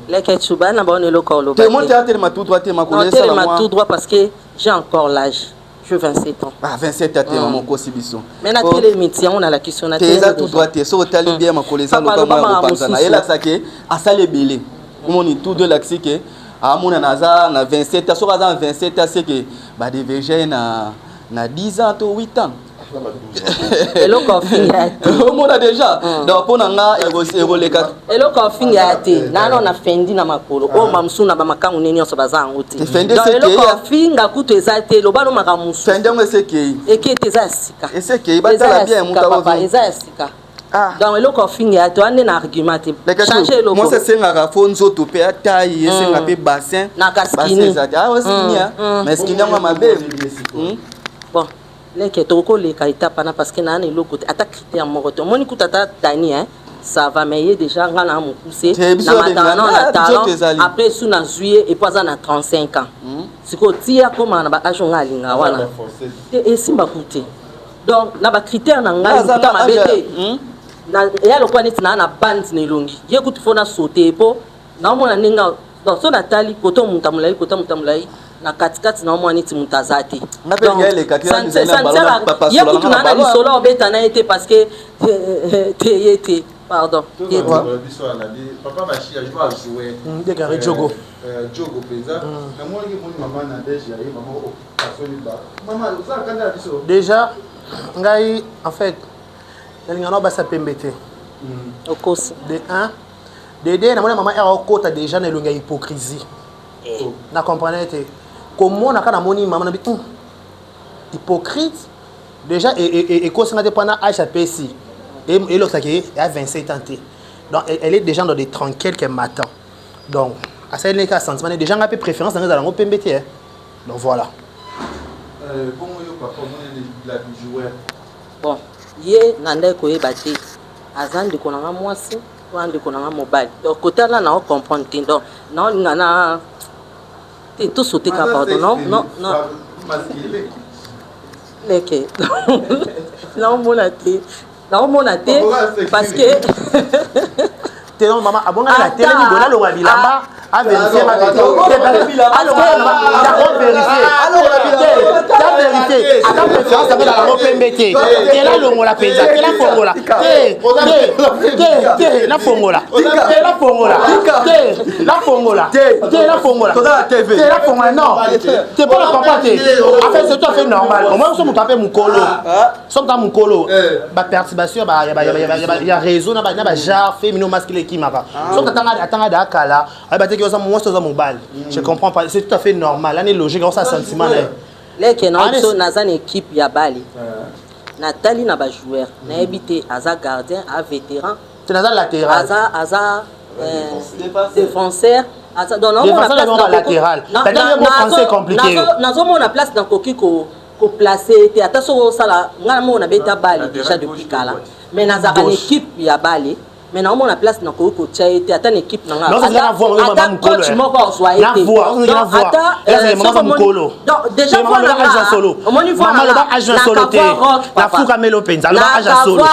Leke tu bana baona eloko oloba Te, mo te, atelema tout droit te, makolo Non, esala telema mwa tout droit parce que j'ai encore l'âge, j'ai 27 ans. Ah, 27 atelema, mokosi biso. Mais natelemi ti yango nalakisi yo. Te, eza tout droit te. Soki otali bien, makolo eza Papa, loka mwa ya aloba kopanzana, mosusu. elakisa ke asali ebele. Omoni tout droit, elakisi ke amonana aza na 27 ans. Soki aza na 27 ans, seke badévierge ye na 10 ans to 8 ans. Eloko ofinga te. Omona déjà, donc mpo na nga ekoleka. Eloko ofinga ya te, nano na fendi na makolo oyo bamosusu na bamakangu ne nyonso baza yango te. Fendi Donc esekei eloko ya. ofinga kutu eza te, loba no makambo mosusu. Fendi yango esekei. Eke te, eza ya sika. Esekei, Eza batala ya bien sika, moto papa, akozo eza ya sika. Donc eloko ofinga ya te wana nde na argument te, change eloko. Mwasi esengaka fo nzoto mpe atai, esenga mpe bassin. Na ka skinny. Bassin eza te. Ah, skinny, mais skinny yango ya mabe. Bon, leke tokoleka étape wana parce que naa na eloko te, ata critère moko te. Omoni kutu ata Dani, hein, ça va, mais ye déjà nga na mokuse. Te, biso na matanga na- na ah, talent. nzoto ezali. Après su nazwi ye epo aza na 35 ans sikoyo, ti akóma na baage nga alinga wana te, esimba ku te. Donc na bacritère na ngai, Aza lokuta na mabe âge te. Eya lokola neti naa na bande na elongi ye kutu fo na saute po naomona ndenge donc so natali koto moto amolai, koto moto amolai na katikati, naomona neti moto aza te. Nga mpe linga eleka te, Donc, ezali na ballon, ye bapasola kutu nga na naa na ballon. lisolo obeta na ye te parce que te ye te. Pardon. Biso alandi papa Bashir joue a jouer. Déclaré Djogo. Djogo penza. Namoni moni mama na Nadège ya ye mama okasoli ba. Mama oza kanda biso. Déjà ngai en fait nalinga na basa pembe te. Okosi. De 1 de 2 namoni mama era okota déjà na elongi ya hypocrisie. Na comprendre te. Komona ka namoni mama na bi hypocrite déjà ekosi nga te mpona âge apesi elokisaki ya 27 ans te. Donc elle est déjà dans des 30 quelques matins. Donc asaleli kaka sentiment ne déjà nga mpe préférence nanga ezala yango pembe te. Donc voilà. Bongo yo papa omoni la joueur. Bon, ye na ndai koyeba te aza ndeko na nga mwasi to ndeko na nga mobali. Donc kotala na comprendre te. Donc naolinga na te tosote ka pardon. Non non non. Leke. Naomona te. Naomona te parce que te non mama abongaki na telemi boye nalonga bilamba avérifie ta vérifie ata préférence abelaka yango pembe te te nalongola mpenza te nafongola te te te nafongola te nafongola te nafongola te nafongola te nafongola non te mpo na comprendre te en fait c'est tout à fait normal au moins so moto ape mokolo soki ta mokolo baperturbation ya réseau na bagenre féminin masculin ekimaka soki atanga da kala ayeba te ki oza mwasi oza mobali. Je comprends pas, c'est tout à fait normal ani logique osa sentiment na ye. Leke na biso naza na équipe ya bale, natali na bajoueur, nayebi te aza gardien a vétéran. Te naza latéral. Aza défenseur, aza donc nazomona place nakoki koplace te. Ata soki osala ngai moko nabeta bale déjà depuis kala, mais nazalaka na équipe ya bale, mais naomona place nakoki kotia ye te ata na équipe na nga, ata coach moko azwa ye te. Donc déjà voix na nga, omoni voix na nga. Nafukamelo mpenza, loba age ya solo,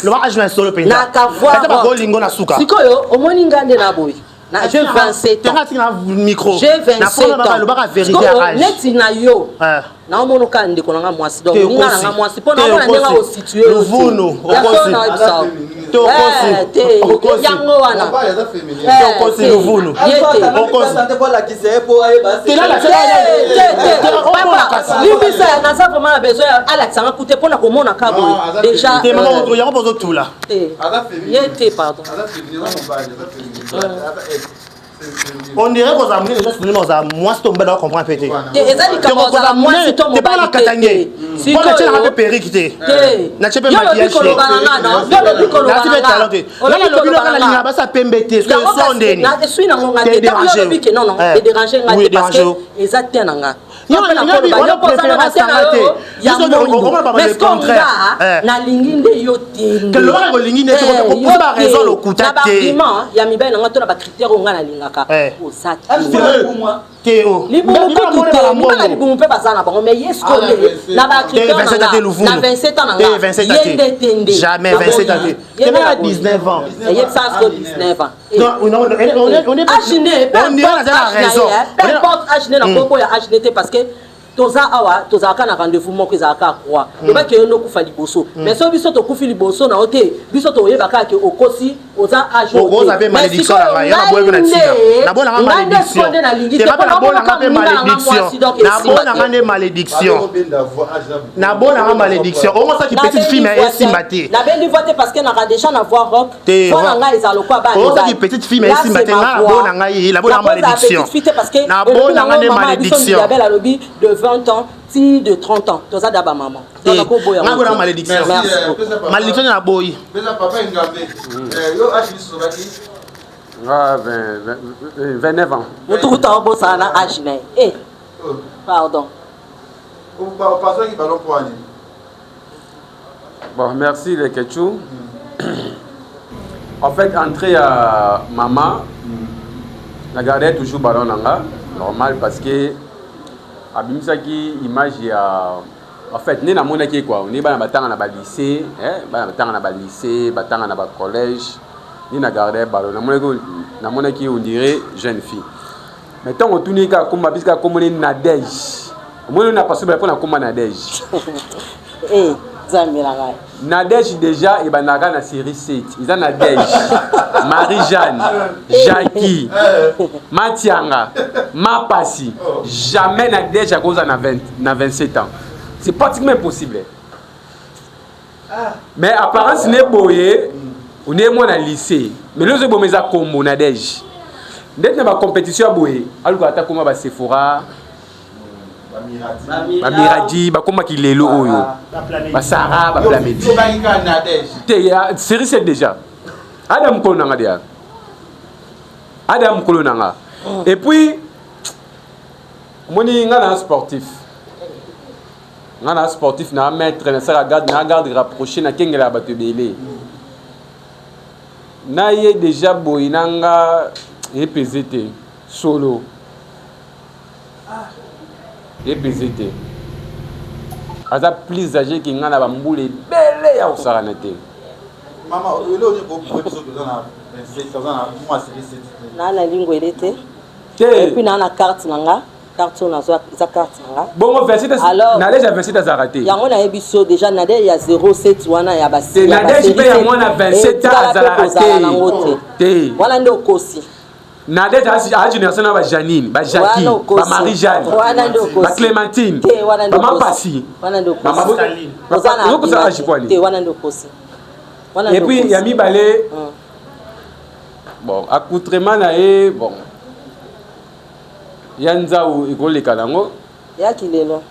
loba age na solo mpenza. Nakavoix bolingo na suka. Sikoyo omoni nga nde na boye, j'ai 27 ans. Tenga micro. J'ai 27 ans. Lobaka vérité ya âge. Neti na yo naomona kaka ndeko na nga mwasi, donc nga na nga mwasi mpo naomona ndenge ositue. Luvunu okosi te, okosi te, yango wana. Te, okosi luvunu. Ye te. Okosi. Limbisa, naza vraiment na besoin alakisanga kute mpona komona ka boye déjà. Te mama, yango mpo ozotula. Ye te, pardon. On dirait kozala monene eza sinema, kozala mwasi to mobali ocomprendre mpe te. Te, eza likambo kozala mwasi to mobali te. Mpo natielaka mpe perruque te, natie mpe maquillage te, nati mpe talon te. Nga nalobi loka nalingaka basa pembe te, so ndeni. Esui nango nga te ntango yo olobi ke non non, edérange nga te parce que eza te na nga. Nalingi nde yo te. Lobaka kolingi nde kopusa baraison lokuta te. Ya mibali na nga to na bacritère oyo nga nalingaka oza te. Libumu kutu te, mibala libumu mpe baza na bango, mais ye sikoyo nde na bacritère na 27 ans na nga, ye nde te nde. Jamais 27 ans te, tebe na 19 ans. Eyebisa sikoyo 19 ans. On est âge ne peu importe âge na ye, peu importe âge ne, nakoboya âge ne te parce que toza awa, tozalaka na rendez-vous moko ezalaka croix. Lobaki yo ndokufa liboso, mais soki biso tokufi liboso na yo te, biso toyeba kaka ke okosi, oza âge. Okoza mpe malédiction na ngai, naboyi na ntina nabolanga malédiction nde nalingi te, nabolanga mpe malédiction, nabolanga nde malédiction, nabolanga malédiction. Ongosaki petite fille mais esimba te. Nabendi voix te parce que naka déjà na voix rock, voix na ngai eza lokwa bana. Ozaki petite fille mais esimba te. Ngai nabona ngai, nabolanga malédiction, nabolanga nde malédiction. Abel alobi de 20 ans ti de 30 ans toza da bamama. Ngai bolanga malédiction, malédiction nde naboyi. Papa Ngambe, yo âge lisusu olobaki? Nga 29 ans. Motu kuta obosana na âge na ye, pardon. Opasaki ballon mpo wani? Bon, merci les Ketchou. En fait, entrée à maman, na gardais toujours ballon nanga, normal parce que abimisaki image ya, en fait nde namonaki quoi, nde bana batanga na balycée, bana batanga na balycée, batanga na bacollège, nde na gardais ballon, namonaki on dirait jeune fille. Mais ntango otuni kaka komba bisika komoni Nadege, omoni na paso mpo na komba Nadege. Nzambe na ngai. Nadège déjà ebandaka na série 7 eza Nadège, Marie-Jeanne, Jackie, Matianga, Mapasi. Jamais Nadège akoza na 20 na 27 ans. C'est pratiquement impossible. Mais apparence ne boye on est moi na lycée. Mais lozo bomeza eza kombo Nadège. Ndeti na ba compétition ya boye aluka ata koma ba Sephora bamiradi bakomaki lelo oyo basara baplamedi te ya série 7 déjà ada mokolo nanga deya ada mokolo nanga et puis omoni nga na sportif nga na sportif na maître nasala garde na garde rapproché nakengelaka bato ebele na ye déjà boye na nga epese te solo epese te aza plus âgé ke nga na bambula ebele ya kosakana te. Mama eloko nini kopoe biso toza na 27 toza na mwa série 7 Naa na lingwele te. Te. Et puis naa na carte na nga, carte oyo nazwa eza carte na nga. Bongo 27 Alors, Nadège ya 27 azalaka te. Yango nayebi so déjà Nadège ya 07 wana ya ba Te, Nadège mpe ya mwana 27 ans azalaka te. Nango te. Te. Wana nde okosi. Nadège aza génération na ba Janine, ba Jackie, Wana okosi. ba Marie-Jeanne, Wana nde okosi. ba Clémentine, Te, wana nde ba okosi. Mapasi. Wana nde okosi. Mama bo- Oza na Ozo kosala argument âge te. poani. Te, wana nde okosi. Wana Et nde puis okosi. ya mibale bon accoutrement na ye bon ya nzau ekoleka nango Ya kilelo.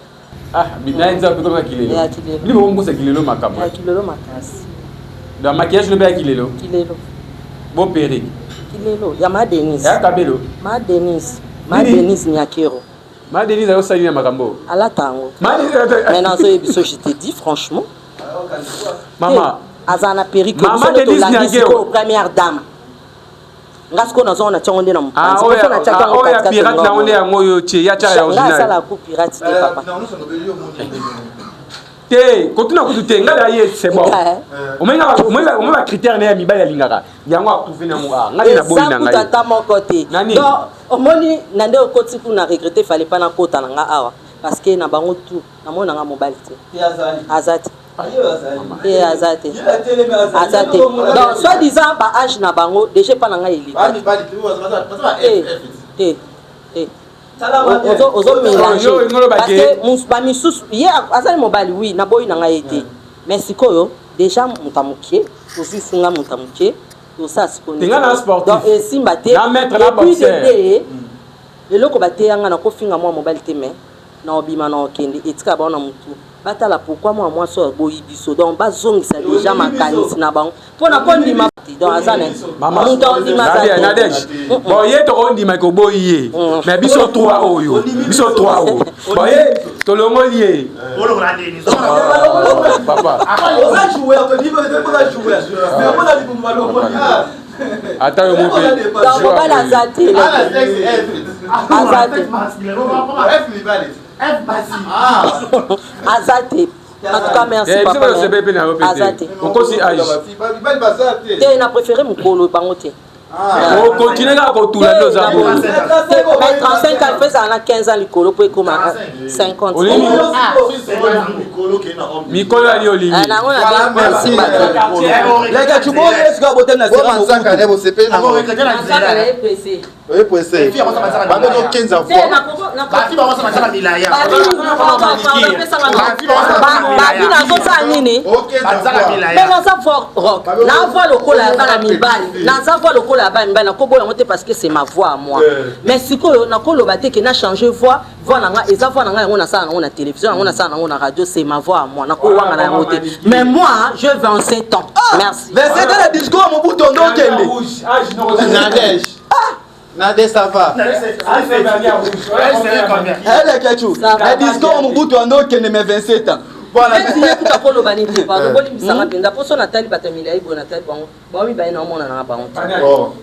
Ah, na ye nzau ekoma kilelo. Ya kilelo. Bino bokomokosa kilelo makambo. Ya kilelo makasi. Donc maquillage lobe ya kilelo. Kilelo. Bo perruque. Kilelo ya ma Denise. Ya kabelo. Ma Denise. Ma Nini? Denise Nyakero. Ma Denise ayosali na makambo. Alata yango. Ma Denise alata- Mais nazoyebi so je te dis franchement. Mama. Te, aza na perruque. Mama Biso nde Denise tolandi Nyakero. sikoyo première dame. Nga sikoyo nazongo na tiango nde na Ah, mopanzi. oyo Poso na tiaki ah, yango oyo ya katikati pirate nga nango nde mona. yango oyo tie ya tiaka ya Nga original. asala ku pirate te papa. Te, kotuna kutu te, nga na ye c'est bon. Nga, Omoni nga omoni ba critère na ya mibali alingaka. Yango approuvé na ngo. Ah, nga nde na boyi Eza na kutu ngai. ata moko te. Nani? Donc omoni na nde okoti kuna regretter fallait pas nakota na nga awa parce que na bango tout namoni na nga mobali te. Aza te. Te aza te. Aza te. Donc soit disant ba âge na bango déjà pa na nga eleka. Te te te. Ozo ozo mélanger Yo, ngolo parce bake. que ba misusu ye azali mobali oui naboyi na ngai ye te. Mais sikoyo déjà moto ya moke ozwi funga moto ya moke tosala sikoyo Te nga na sportif. Donc esimba te. Na maître na Et puis boxeur. de eloko bateya nga nakofinga mwa mobali te mais na obima na okende etika bango na motu batala pourquoi mwa mwasi oyo aboyi biso donc bazongisa déjà makanisi na bango mpo na kondima te donc aza na Mama, moto andima aza Nadia, te. Nadège. Bon, ye tokondima koboyi ye. Mais biso trois oyo. Biso trois oyo. Bon, ye tolongoli ye. Papa. Ata yo mo pe. Donc mobali aza te aza te aza te. En tout cas merci Eh, biso papa. bazo sepe pe na yo pe Aza te. te. Okosi âge. Te na préféré mokolo bango te. Okontinue kaka kotula nde oza boye. Mais 35 ans mpe na 15 ans likolo mpo ekoma 50. Olingi mikolo ali olingi. Eh, nango na bien simba te. Leka chuboye sika botemi na sera manzaka ne bosepeli nango. Manzaka na ye pressé. Oye pressé. Bando tokenza Te, fois. Babi nazosala nini? Me naza voix rock, na voix lokola ya bana mibali, naza voix lokola ya bana mibali, nakoboya yango te parce que c'est ma voix à moi. Mais sikoyo nakoloba te ke na changer voix, voix na nga eza voix na nga, yango nasala nango na télévision, yango nasala nango na radio, c'est ma voix à moi, nakowanga na yango te. Mais moi j'ai 27 ans, merci. 27 ans na discours ya Mobutu ndo okende. Nadège. Nadège, ça va. Eleke chu na discours ya Mobutu ndo okende mais 27 ans. Voilà. Neti ye kuta koloba nini te, pardon, bolimbisanga mpenza mpo so natali bato ya milai boye, natali bango bango mibale naomona nanga bango te. Oh.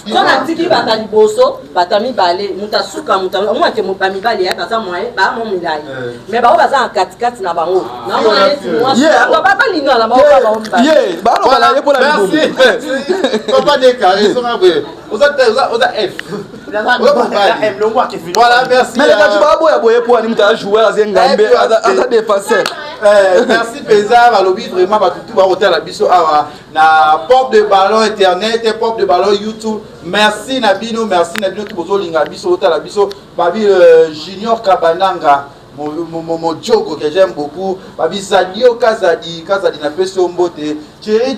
So natiki bato ya liboso, bato ya mibale, moto asuka, moto omona te bamibali ya baza moyen baa mo milai, mais bango baza na katikati na bango, naomona neti mwasi balingana na bango kaka bango mibale. Ye baloba na ye mpo na Merci. libumu. Merci. Papa Deka, ils sont là. Oza oza F. Voilà, merci. Mais leka chu baboya boye mpo ani moto aza joueur aza ngambe aza défenseur. Eh, merci mpenza. Balobi vraiment bato tu bakotala biso awa na Porte de Ballon internet, Porte de Ballon YouTube. Merci na bino, merci na bino tu bozolinga biso, otala biso. Babi Junior Kabananga, Modjogo que j'aime beaucoup. Babi Zadio Kazadi, Kazadi napesi yo mbote. Thierry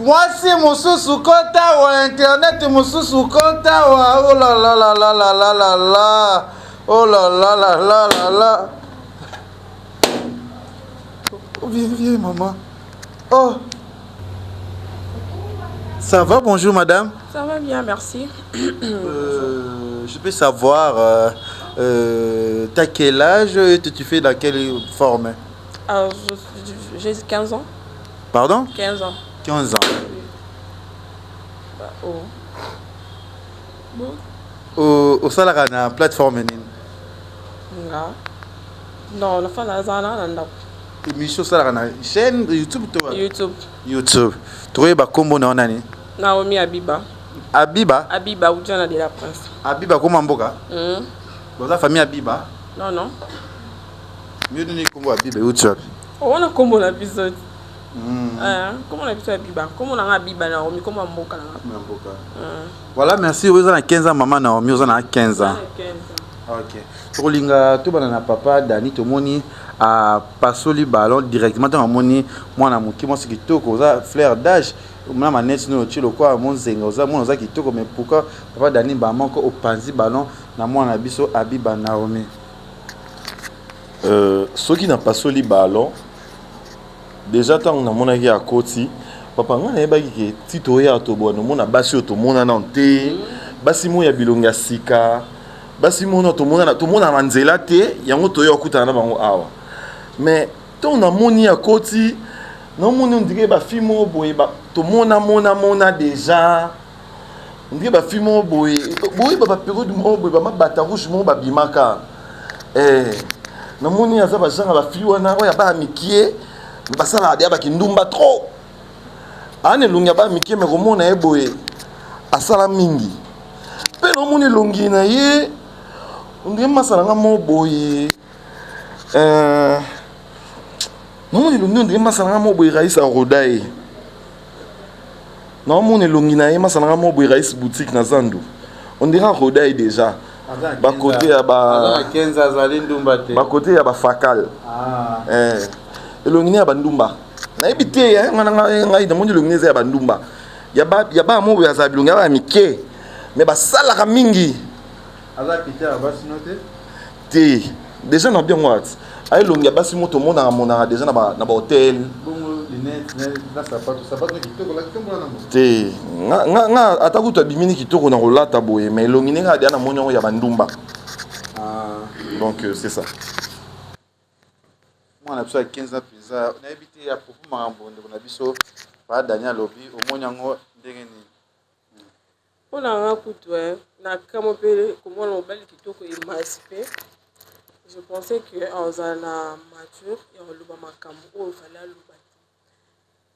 Mwasi mosusu kota wa internet, mosusu kota wa, oh la la la la la la la la, oh la la la la la la. Oh, viens, viens, maman. Oh, ça va? Bonjour madame. Ça va bien, merci. Je peux savoir, t'as quel âge et tu fais dans quelle forme? Alors, j'ai 15 ans. Pardon? 15 ans. 15 ans. Bah, oh. Bon. Osalaka na plateforme nini? Nga. Non, la fin naza na ndako. Émission osalaka na chaîne YouTube to wapi? YouTube. YouTube. Tokoyeba nkombo na yo nani? Naomi Abiba. Abiba? Abiba Ujana de la Prince. Abiba koma mboka? Boza famille Abiba? Non, non. Mio nini nkombo Abiba euti wapi? Wana kombo na biso. Kombo na biso Abiba. Kombo na nga Abiba Naomi, kombo ya mboka na nga. Kombo ya mboka. Voilà, merci. Oza na 15 ans, maman Naomi, oza na 15 ans. 15 ans. Ok. Tokolinga tobanda na papa Dani. Tomoni apasoli ballon directement ntango amoni mwana moke, mwasi kitoko, oza fleur d'âge na maneti no otie lokwa monzenga, oza mwana, oza kitoko. Mais pourquoi papa Dani ba moko opanzi ballon na mwana na biso Abiba Naomi? Soki napasoli ballon déjà, ntango namonaki akoti, papa, ngai nayebaki ke ti toya toboya nomona basi oyo tomona nano te, basi moko ya bilongi ya sika, basi moko tomonana tomonana na nzela te, yango toya kokutana na bango awa. Mais ntango namoni akoti, namoni on dirait bafille moko boye tomona mona mona déjà, on dirait bafille moko boye boyeba bapériode moko boye, bamabata rouge moko babimaka. Namoni aza bagenre bafille wana oyo ya bana mikie basalaka deya bakindumba trop. Aa na elongi ya bana mikie, me komona ye boye asala mingi mpe naomona elongi na ye on dirait masa na nga moko boye. Naomona elongi on dirait masa na nga moko boye, Raïs aroda ye. Naomona elongi na ye, masa na nga moko boye, Raïs boutique na zandu, on dirait aroda ye déjà bakote ya ba Aza na 15, azali ndumba te. Bakote ya bafakal. Elongi ne ya bandumba, nayebi te. Nga na ngai namoni elongi ne eza ya bandumba, ya bana moko boye, azala bilongi ya bana mike me basalaka mingi. Aza pite ya basi no te? Te, déjà na biango ati aelongi ya basi mo tomonaka monaka déjà na bahotel. Bongo lunette na sapato, sapato kitoko, lakisa mbona na Te, nga ata kutu abimini kitoko na kolata boye, mais elongi ndenge adia, namoni yango ya bandumba. Donc c'est ça. Mwana biso ya 15 ans mpenza, nayebi te ya propos makambo ndeko na biso pa Daniel alobi, omoni yango ndenge nini? Mpo na nga kutu, nakamwa mpe komona mobali kitoko émancipé. Je pensais que azala na mature ya koloba makambo oyo fallait aloba te.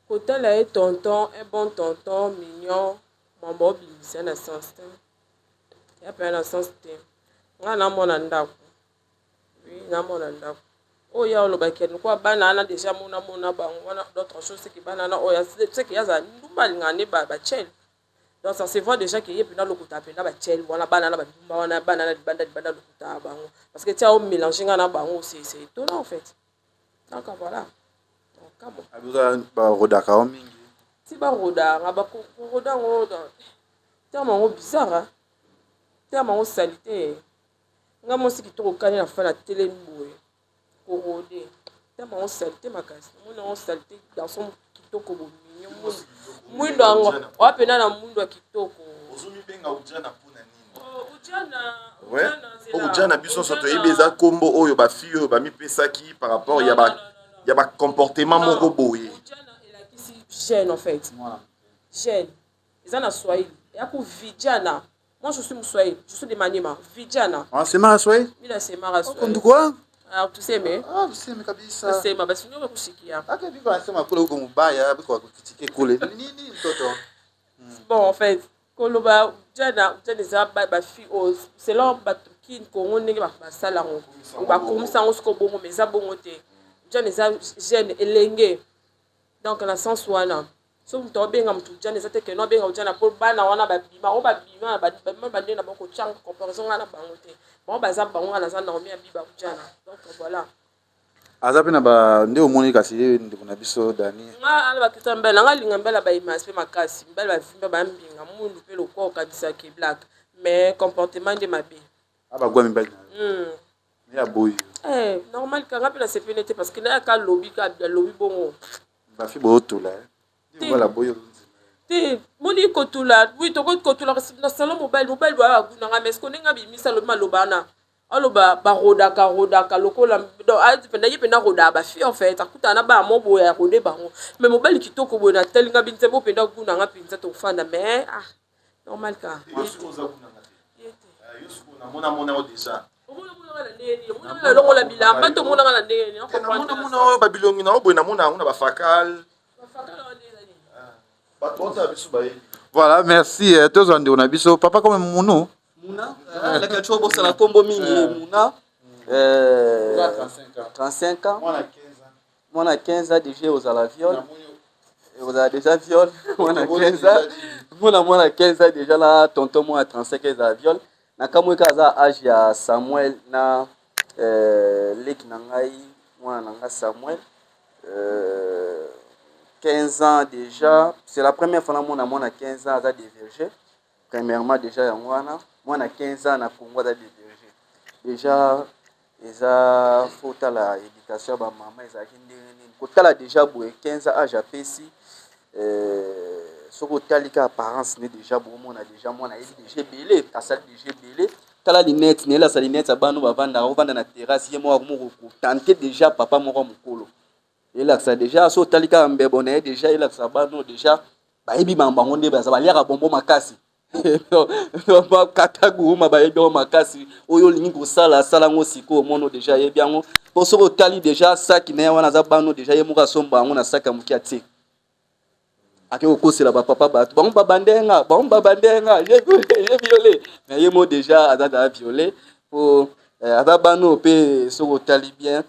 Kotala ye tonton, un bon tonton mignon, mambo obimisa na sens te. Ya pe na sens te. Nga na mwana ndako. Oui, na mwana ndako. Oyo ya olobaki lokola bana wana déjà mona mona bango wana d'autres choses c'est que bana wana oyo c'est que yazala ndumba alingaka nde ba bachel. Donc ça se voit déjà que ye pena lokota pena ba tchel wana bana na ba ndumba wana bana na libanda libanda lokota bango parce que tia o mélanger nga na bango c'est c'est étonnant en fait. Donc voilà. Donc kamo. Abuza ba rodaka o mingi. Si ba roda nga ba ko roda ngo terme yango bizarre hein. Terme yango salité. Nga mwasi kitoko kani na fana telemi boye. Ko rode. Terme yango salité makasi. Mona yango salité garçon kitoko bo mignon. Mwindo yango oa pena na mwindo ya kitoko. Ozomibenga ujana mpona nini? Oh, ujana, Ouais. ujana Po ujana biso nyonso toyebi eza nkombo oyo bafille oyo bamipesaki par rapport ya ba ya ba comportement moko boye. Ujana elakisi jeune en fait. Jeune. Eza na Swahili. Ya ku vijana. Moi je suis Mswahili, je suis de Maniema. Vijana. Wanasema Swahili? Mimi nasema Swahili. Ndugu wangu. Ah, tuseme. Ah, tuseme kabisa. Nasema basi ndio kushikia. Hata biko anasema kule huko mubaya, biko wakukitike kule. Nini mtoto? Bon, en fait, koloba ujana ujana eza bafille oyo selon bato kini kongo ndenge basala yango bakomisa yango siko bongo mais eza bongo te. Ujana eza jeune elenge, donc na sens wana so moto abenga moto ujana eza te keno abenga ujana mpo bana wana babima oyo babima babima bandenge na bango kotyanga comparaison nga na bango te, bango baza bango, nga naza Naomi Abiba ujana, donc voilà. Aza mpe na ba nde omoni kasi ye ndeko na biso Dani. Nga ala bakristo mbele nanga alinga mbele bayimasi mpe makasi mbele bavimba bambinga mundu mpe lokwa okanisaki black mais comportement nde mabe. Abagwa mibali na yo. Ye aboyi. Eh, normal kanga mpe nasepeli te parce que nayaka alobi ka alobi bongo. Bafi bootula. Mobali aboyi. Te moni kotula, oui, tokoki kotula na salon mobali mobali boya bagunanga, mais ce ndenge abimisa alobi maloba wana aloba barodaka rodaka lokola mpena ye mpena rodaka bafille en fait akutana na bana mo boye arode bango, mais mobali kitoko boye natalinga binzembo mpenza gunanga mpenza tofanda, mais ah, normal ka. Namonamona yo déjà. Omonaka na ndenge nini? Omonaka na longola bilamba to omonaka na ndenge nini? Namonamona oyo babilongi na yo boye, namona yango na bafakal bato baotala biso bayebi. Voilà, merci. Tozwa ndeko na biso papa comme munu. Muna laka tio bosala kombo mingi Muna, 35 ans, mwana 15 ans déjà ozala viol, ozala déjà viol mwana 15 ans, mwana 15 ans déjà na tonton mwana 35 ezala viol. Nakamwi kaka aza age ya Samuel na leki na ngai, mwana na ngai Samuel, 15 ans déjà. C'est la première fois namona mwana 15 ans aza dévergé. Premièrement déjà yango wana, mwana 15 ans na Congo aza dévergé déjà, eza faut otala éducation ya bamama ezalaki ndenge nini. Kotala déjà boye 15 ans age apesi, soki otali ka apparence ne déjà bomona déjà mwana ayebi déjà ebele, asali déjà ebele. Tala lunette na ye, elasa lunette ya bana bavandaka ovanda na terrasse, ye moko moko kotante déjà papa moko mokolo elakisa déjà. So otali kaka mbebo na ye déjà elakisa bana déjà bayebi bango bango nde baza baliaka bombo makasi, kata guruma bayebi yango makasi. Oyo olingi kosala asala yango sikoyo, omona déjà ayebi yango. Mpo soki otali déjà saki na ye wana aza bano déjà ye moko asomba yango na saki ya moke atie, ake kokosela bapapa bato bango babandenga bango babandenga j'ai violé, mais ye mo déjà aza daa violé po aza bano mpe. Soki otali bien,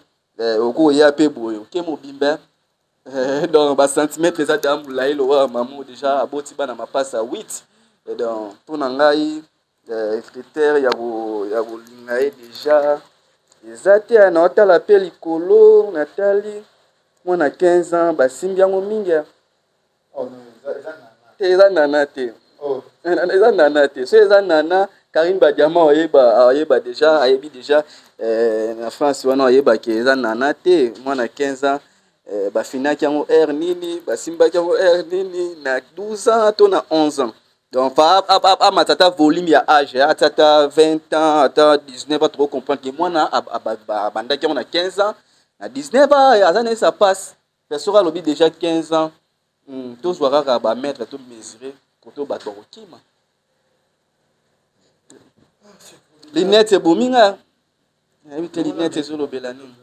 okoya mpe boye oke mobimba, donc bacentimètre eza daa molai lokola mamo déjà aboti bana mapasa 8. Donc mpo na ngai, critère ya kolinga ye déjà eza te. Naotala mpe likolo, natali mwana 15 ans basimbi yango mingi te, eza nana te, eza nana te. So eza nana Karine Badiama oyeba, ayeba déjà, ayebi déjà na France wana, oyebaki eza nana te. Mwana 15 ans, bafinaki yango heure nini, basimbaki yango heure nini, na 12 ans to na 11 ans? Donc fa amata ata volume ya âge, ata ata 20 ans, ata 19 ans, toko comprendre ke mwana abandaki yango na 15 ans, na 19 ans aza na sa passe. Pe soki alobi déjà 15 ans, tozwa kaka bamètre to mesure koto bato bakokima. Lunette ebomi nga. Nayebi te lunette ezolobela nini.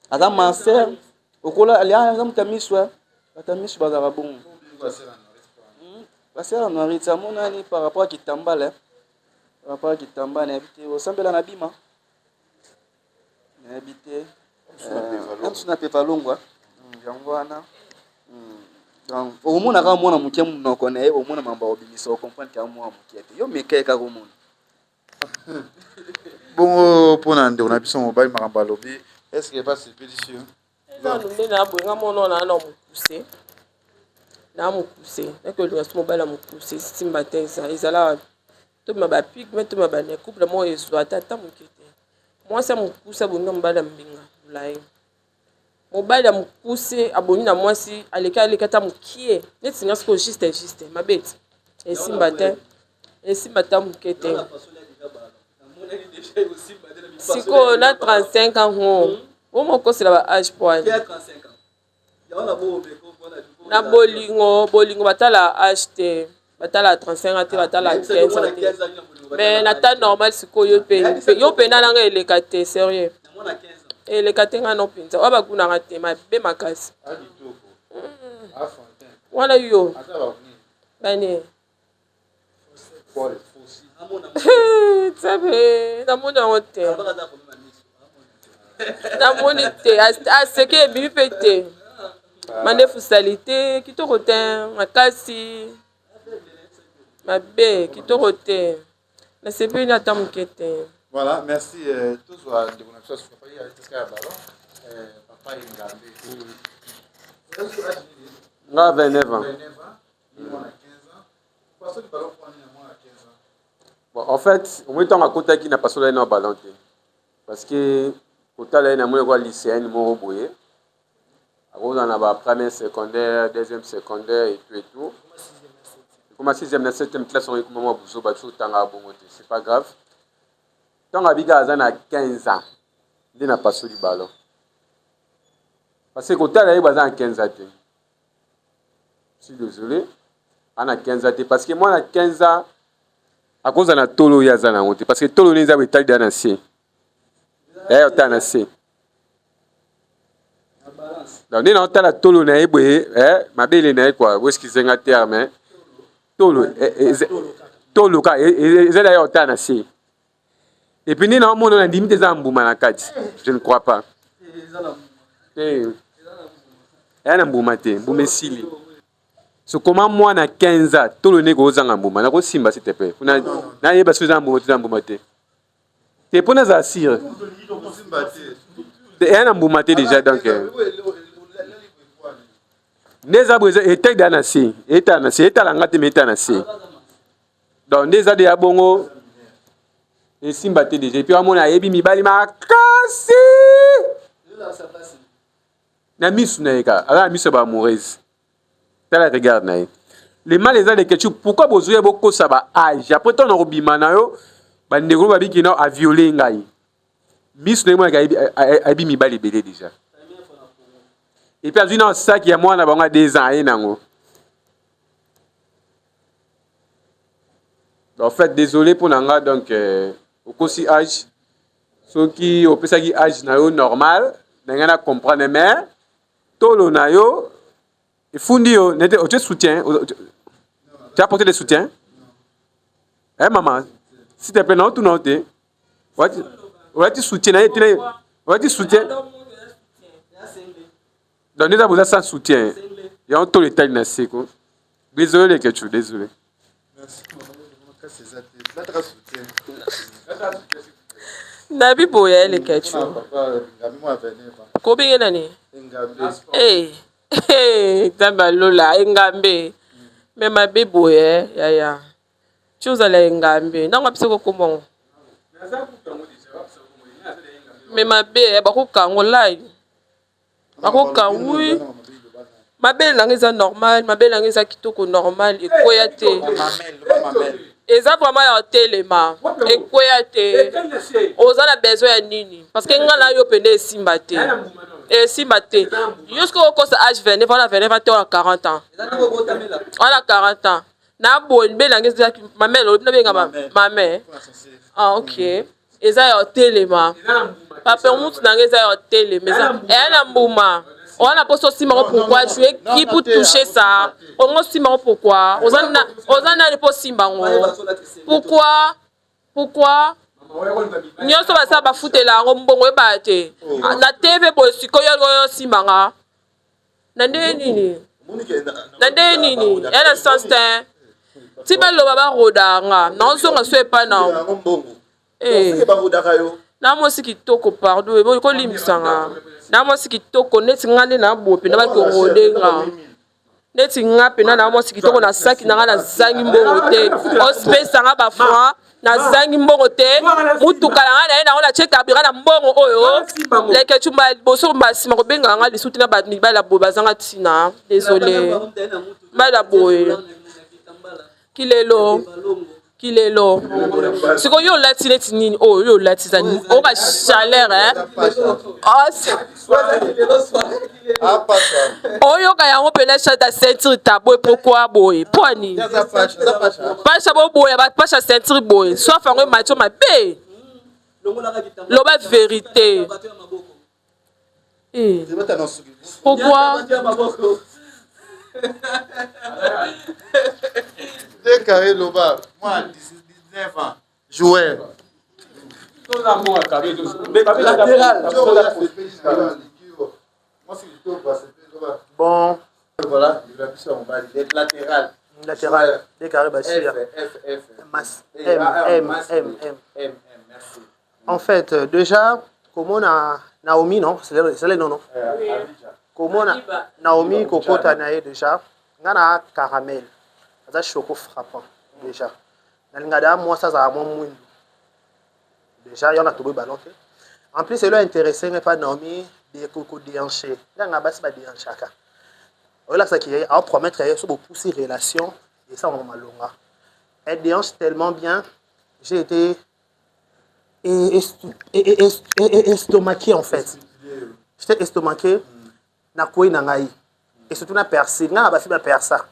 Aza master okola aza moto ya miso eh. Bato ya miso bazalaka bongo. Pasteur Noiriti amonani par rapport ya kitambala eh. Par rapport ya kitambala nayebi te osambela na bima nayebi te mosusu na pevalongwa yango wana donc okomona kaka mwana moke monoko na ye omona mambo akobimisa okomprendre kaka mwana moke te yo meka ye kaka omona. Bongo mpona ndeko na biso mobali makambo alobi est ce que basepelisi yo? Nanu nde na boye nga mona na na mokuse na mokuse naki olinga so mobali ya mokuse esimba te eza ezala tobima ba pigme tobima ba ne couple moko ezwa ata ata moke te mwasi ya mokuse abongi na mobali ya mbinga molayi mobali ya mokuse abongi na mwasi aleki aleki ata mokie neti nga sikoyo juste juste mabe ti esimba te esimba ata moke te sikoyo na 35 ans ngo omo okosela ba age poani na bolingo bolingo batala age te batala 35 ans te batala 15 ans te mais na temps normal sikoyo yo mpe yo mpenza nanga eleka te sérieux eleka te nga no mpenza oyo bakunaka te mabe makasi wana yo bani Nzambe namoni yango te namoni te aseke ebimi mpe te mandefu salite kitoko te makasi mabe kitoko te nasepeli ata moke te. Voilà, merci. Euh, tozwa ndeko na biso asuka papa ya esika ya ballon. Euh, papa Engambe. Nga 29 ans. 29 ans. Bon, en fait, omoni ntango akotaki na pasola ye na ballon te parce que kotala ye namoni lokola lycéenne moko boye akozala na ba première secondaire deuxième secondaire et tout et tout ekoma sixième na septième classe yango ekoma mwa buzoba biso otangaka bongo te c'est pas grave ntango abika aza na 15 ans nde na pasoli ballon parce que kotala ye baza na 15 ans te suis désolé ana 15 ans te parce que mwana 15 ans akozala na tolo oyo aza nango te parce que tolo nde eza etali da na se eh otala na se donc nde naotala tolo na ye boye eh, mabele na ye kua boeskize nga terme tolo eh, eh, tolo ka eza na ye otala na se epuis nde naomona na ndimi te eza na mbuma na kati je ne crois pas te eya na mbuma te mbuma esili so koma mwana 15 ans tolo nde kozanga mbuma nakosimba s'il te plaît mpona nayeba soki eza na mbuma te eza na mbuma te te mpo nazala sire eya na mbuma te déjà donc euh, nde eza boye etali deya na se etala na se etala nga te me etala na se Donc nde eza deja bongo esimba te deja epuis amona ayebi mibali makasi na misu na ye kaka aza na misu ya ba amoureuse tala regarde na ye le mal eza de ketchup pourquoi bozoya bokosa ba age après ntango nakobima na yo bandeko babiki na aviole ngai misu na ye monaka ayebi mibali ebele deja epuis azwi na saki ya mwana bango ya deux ans aye nango En fait, désolé pour nanga, donc, euh, okosi âge, soki opesaki âge na yo normal, ndenge na comprendre, mais, tolo na yo, efundi yo, nete, otie soutien, tu as porté des soutiens? Eh maman, s'il te plaît, non, tout non, te. Olati soutien na ye, olati soutien. Donc nde eza boza sans soutien. Yango tolo etali na se ko. Désolé Leketchou, désolé. Nabi boya Leketchou. Kobenge nani? Eh, eh, Nzambe alola engambe. Me mabe boye yaya. Ti ozala engambe. Ntango apesa ko kombo yango. Me mabe bakokango lai. Bakoka oui. Mabele na nga eza normal, mabele na nga eza kitoko normal, ekweya te. Eza vraiment ya telema, ekweya te. Oza na besoin ya nini? Parce que nga na yo pende esimba te. Esimba te. Yo soki okosa age 29, wana 29 te wana 40 ans. Wana 40 ans. Na boye mabele na nga eza mamele, olobi nabenga mamele. Ah ok. Eza ya otelema. Papermousse na nga eza ya otelema. Eza eya na mbuma. Oza na posa osimba ngo pourquoi? Tu es qui pour toucher ça? Ongo osimba ngo pourquoi? Oza na oza nani po osimba ngo? Pourquoi? Pourquoi? Nyonso basala bafutela yango mbongo oyebaka te. Na TV boye sikoyo oyo osimba nga. Na ndenge nini? Na ndenge nini? Eya na sens te. Ti baloba baroda nga. Naozonga so epai na Eh. Na mwasi kitoko pardon ebo kolimbisa nga. Na mwasi kitoko neti nga nde na boye pena bakorode nga. Neti nga pena na mwasi kitoko na saki na nga nazangi mbongo te. Ospesa nga ba franc nazangi mbongo te. Mutuka na nga na ye nango na tie carburant na mbongo oyo. Leke chumba liboso mbala nsima kobengaka nga lisusu te na ba mibali ya boye bazanga ntina. Désolé. Mibali ya boye. Kilelo. Kilelo. Sikoyo yo olati neti nini oyo yo olati eza nini? Oyo ba chaleur hein? Oyoka yango pena chata ceinture taboye pourquoi boye? Mpo nini? Pasha boboya ba pasha ceinture boye. Soif yango emati yo mabe. Loba verite. Eh. Pourquoi? Deux carré loba, moi 19 ans, joueur. Latéral. Bon. Voilà, latéral. Latéral, deux carré Bachir. F, F, F. M, M, M, M. M, M, merci. En fait, euh, déjà, komona Naomi, non C'est le nom, non Komona Naomi kokota na ye déjà, nga na caramel, aza choco frappant déjà. Nalinga da mwasi azala mwa mwindu. Déjà, yo na toboyi ballon te. En plus, elo intéressé nga pa Naomi de ko déhancher. Nga nga basi ba déhanchaka. Oyelakisaki ye, ao promettre ye so bopusi relation esalama malonga. Elle déhanche tellement bien, j'ai été estomaqué en fait. J'étais estomaqué na kwei na ngai et surtout na percé ngai na bafi ba persa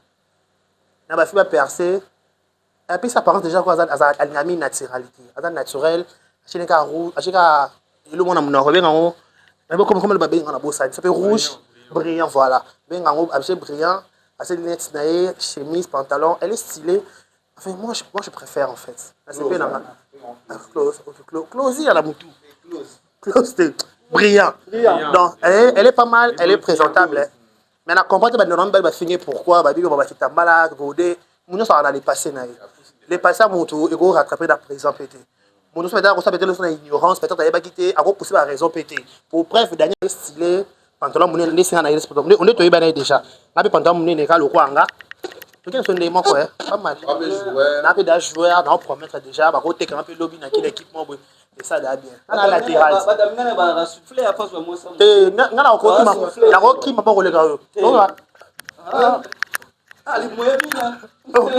na bafi ba percé apesi apparence déjà ko aza alingami naturalité aza naturel atie kaka rouge atie kaka elo mwana monoko abenga yango comme babenga na bosani ça peut rouge brillant voilà benga yango atie brillant atie lunette na ye chemise pantalon elle est stylée. Enfin, moi, je préfère en fait. Close, close, close, à la moutou. Close, brillant. Donc, elle, elle est pas mal, elle est présentable. Mais la comprendre, bah, normalement, bah, finir pourquoi, bah, bah, bah, kitambala, godé, nous sommes dans les passés, na. Les passés, moutou, et go rattraper la présent pété. Mon peut-être, peut-être, peut-être, ignorance, peut-être, elle va quitter, à pousser la raison pété. Pour bref, Daniel est stylé, pantalon munene nde esenga na ye on est toyebana ye déjà nga mpe pantalon munene eka lokwa nga toke biso nde moko eh pas mal na mpe da joueur na promettre déjà bakoteka nga mpe lobi na kila équipe moko boye esa da bien nga na latéral te nga na kokima nakokima mpo koleka oyo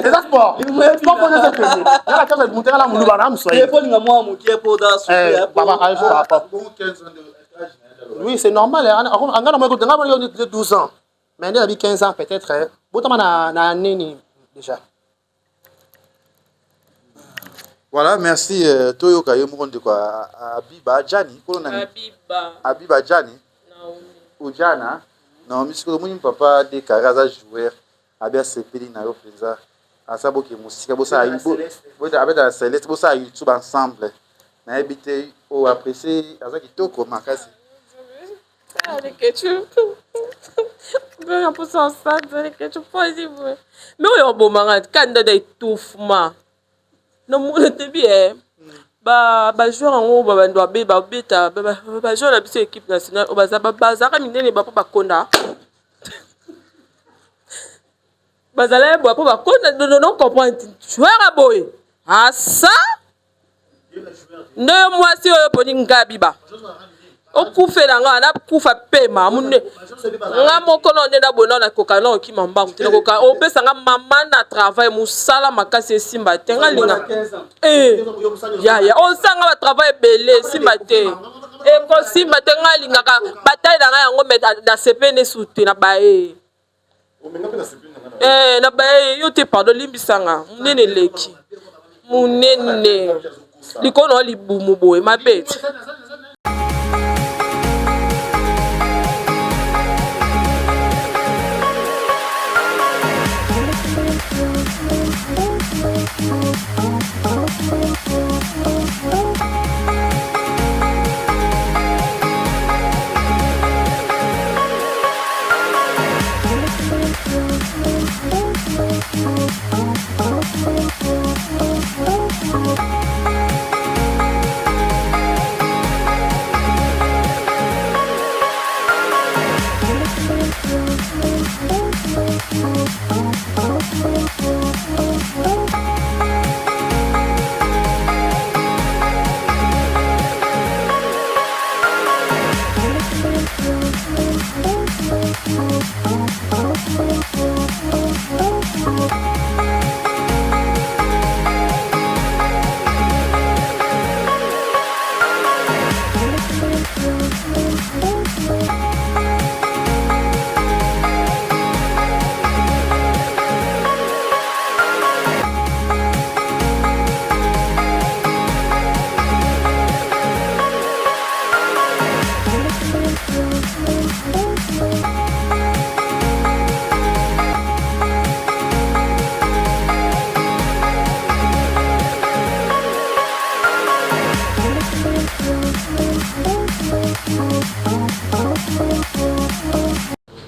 eza sport sport mpona eza pese nga na kasa moto nga na moluba na moswahili papa oui c'est normal anga na moi nga moi 12 ans mais nde nabi 15 ans peut-être botama na na nini déjà. Voilà, merci. Euh, toyoka yo moko ndeko Abiba Jani, kolo nani? Abiba. Abiba Jani. Naomi. Ujana. Naomi sikoyo omoni papa Dekare aza joueur, abi asepeli na yo mpenza. Aza boke mosika bosala abeta na Celeste, bosala YouTube ensemble. Nayebi te o apprécier aza kitoko makasi. Mais oyo obomaka kanda da étouffement namona tebi e bajoueur yango babando babeta bajoueur na biso équipe nationale oyo bazalaka minene bapo bakonda bazalaki boye po bakonda no comprendre joueur ya boye asa nde yo mwasi oyo oponi ngabi ba okufela nga nakufa pema munde nga moko no nde nabona nakoka na okima mbangu te nakoka opesa nga mama na travail mosala makasi esimba te nga linga eh, yaya osala nga batravail ebele esimba te ekosimba te nga alingaka batalela nga yango me nasepene su te na baye Eh, na baye yo te pardon limbisa nga munene eleki munene. Likolo na yo libumu boye mabe.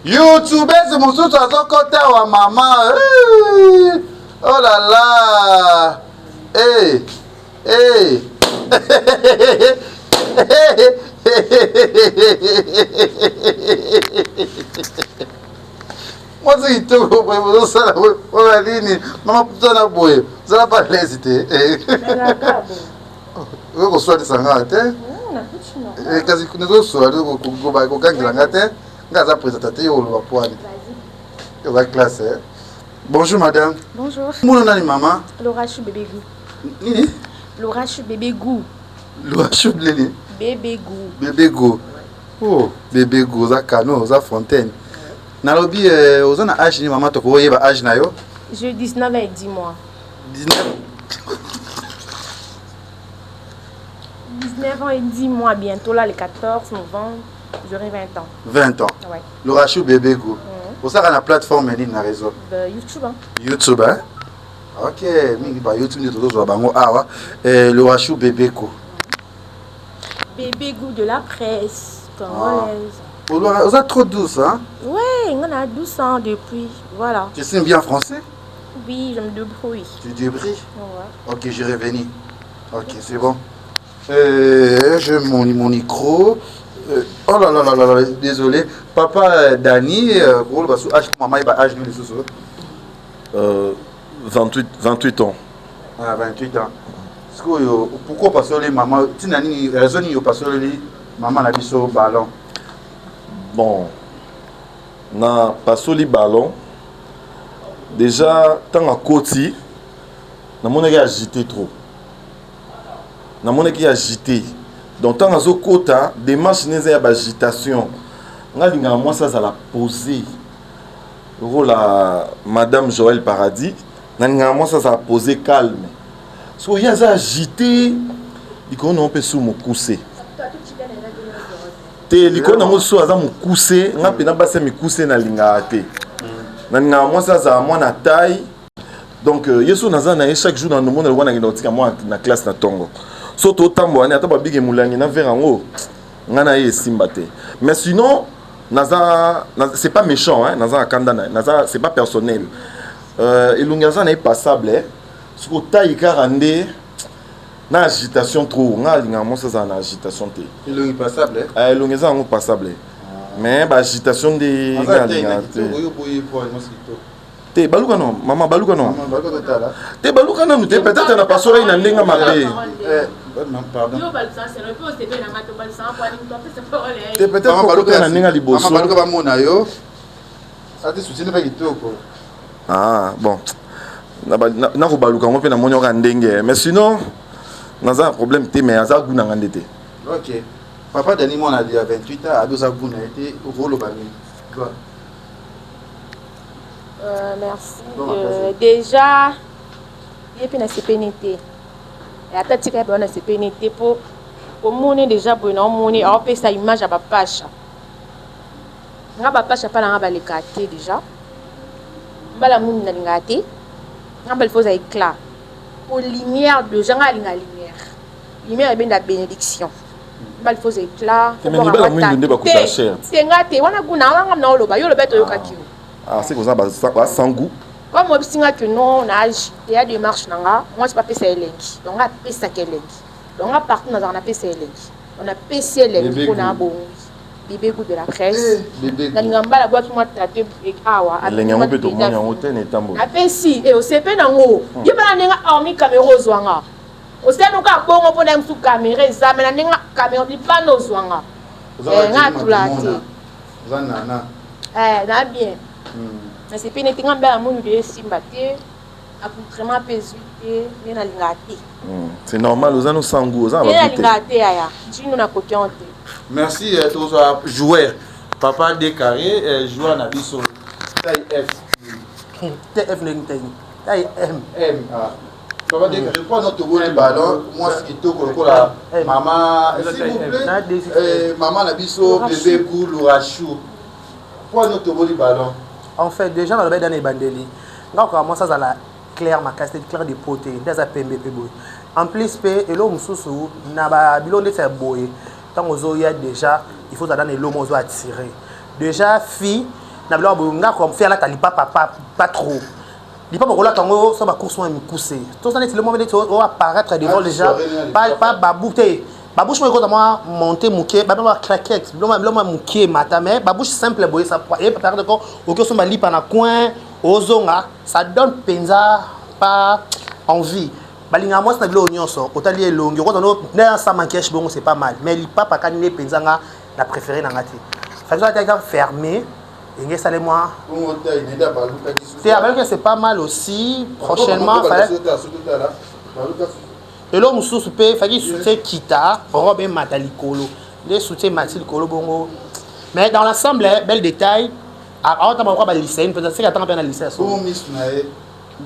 Youtubese mosusu azokota awa mama eh, oh la la eh, eh. Mwasi kitoko boye bozosala mpona nini mama putana boye ozala pa lesi te oyo koswanisa nga te eh, kasi nazoswa kokangela nga te nga aza présentateur yo oloba poani oza classe eh? bonjour madame bonjour mona nani mama Laura Chou bébé goût nini Laura Chou bébé goût Laura Chou nini bébé goût bébé goût oh bébé goût oza kano oza fontaine nalobi eh, oza na age nini mama tokoyeba age na yo j'ai 19 ans et 10 mois 19 19 ans et 10 mois bientôt là le 14 novembre j'aurai 20 ans 20 ans ouais. Laura Chou bébé goût mm. osaka na plateforme nini na réseau bah, YouTube hein. YouTube hein? Ok mingi ba YouTube nde tozozwa bango awa eh, Laura Chou bébé goût bébé goût de la presse congolaise ah. Oza trop douce hein? Ouais, on a 12 ans depuis, voilà. Tu sais bien français? Oui, je me débrouille. Tu te débrouilles? Ouais. Ok, je revenir. Ok, c'est bon. Euh, je mon, mon micro. Euh, oh là là là là là, désolé. Papa euh, Dani, euh, âge, maman, il âge, euh, 28, 28 ans. Ah, 28 ans. Sikoyo, pourquoi opasoli mama ntina nini raison nini opasoleli mama na biso ballon bon na pasoli ballon déjà ntango akoti namonaki agité trop namonaki agité donc ntango azokota démarche ne eza ya baagitation ngai alingaka mwasi azala pose lokola madame Joël Paradis nalingaka mwasi azala pose calme soki ye aza agité likolo nango mpe su mokuse te likolo nango su aza mokuse nga mpena basi ya mikuse nalingaka te nalingaka mwasi azala mwana taille donc euh, ye so naza na ye chaque jour nanomona lokola nakenda kotika mwana na classe na ntongo so totambola ne ata babike molangi na vere yango ngai na ye esimba te mais sinon naza c'est pas méchant hein naza na kanda na naza c'est pas personnel euh, elongi aza na ye passable eh. soki otayi kaka nde na agitation trop ngai alingaka mwasi azala na agitation te elongi passable eh? Ah, elongi eza yango passable ah. mais ba agitation nde ngai alingaka te te baluka no mama baluka no te baluka nanu te peut-être na pasolaki na ndenge mabe eh, te peut-être baluka na ndenge ya liboso baluka bamona yo ati susi mpe kitoko ah bon nakobaluka yango mpe namoni oka ndenge mais sinon naza na problème te mais aza gu na nga nde te ok papa dani mwana ya 28 ans abi oza gu na ye te okoloba nini Euh, merci. Euh, déjà, ye mpe nasepeli te. Ata tika ye wana sepeni te po omoni deja boye na omoni aopesa image ya bapasha. Nga bapasha pa na nga baleka te deja. Mbala muni nalingaka te. Nga mbala faut ozala éclat. Po lumière deja nga alinga lumière. Lumière ebenda bénédiction. Mbala faut ozala éclat. Te, mais mibala mwindu nde bakuta cher. Te nga te wana guna wana nga na oloba yo oloba toyokaki yo. Ah, c'est koza ba ba sans goût. Comme oyebisi nga que non na age eya démarche na nga mwasi bapesa elengi donc nga apesaka elengi donc nga partout nazalaka napesa elengi donc napesi elengi mpo na bongi bebe goût de la presse nalinga mbala bwaki mwa tate awa Elengi yango mpe tomoni yango te na etamboli. napesi e osepe nango ye bana ndenge hormi camera ozwa nga oseluka bongo mpo na ye mosusu camera eza me na ndenge camera libanda ozwa nga nga atula te Oza nana. Eh, na bien. Nasepeli neti nga mbala moni de esimba te. Accoutrement mpe ezwi te, nde nalingaka te. C'est normal, oza no sans goût, oza na Nde ba goût te. nalingaka te yaya. Jino nakoki yango te. Merci euh, tozwa joueur papa de carré euh, joueur na biso taille F. TF ndenge taille taille M. M ah. Papa de carré mpo na toboni ballon mwasi kitoko lokola mama s'il vous plaît euh, mama na biso bébé Goulou Rachou. Mpo na toboni ballon. En fait, déjà nalobai dana ebandeli nga koka mwasi azala claire makasi te claire de peau te nde aza pembe mpe boye en plus mpe eloko mosusu na babiloko ndeti ya boye ntango ozoya déjà il faut ozala na eloko moko ozo attire déjà fille na biloko ya boye nga koka fille alata lipapa pas, pas trop lipapa okolata yango so bacourse mwa mikuse toza neti eloko moko neti o apparaître devant Ah, déjà soirée nini pas, lipapa? pas babu te babouche moko ekozala mwa monte moke babilo mwa claquette bilo mwa moke emata mais babouche simple boye ça paraître ko oki osomba lipa na coin ozonga ça donne mpenza pas envie balingaka mwasi na biloko nyonso otali elongi okozala no nde sa maquillage bongo c'est pas mal mais lipapa kani nde mpenza nga na préféré na nga te façon ata fermé enge esale mwa Bongo taille nende abalukaki te abaluki c'est pas mal aussi prochainement fallait eloko mosusu mpe faki soutien kita robe emata likolo nde soutien emati likolo bongo mais dans l'ensemble belle détail aotamba lokola balisaine mpenza seke atanga mpe na lycée ya solo misu na ye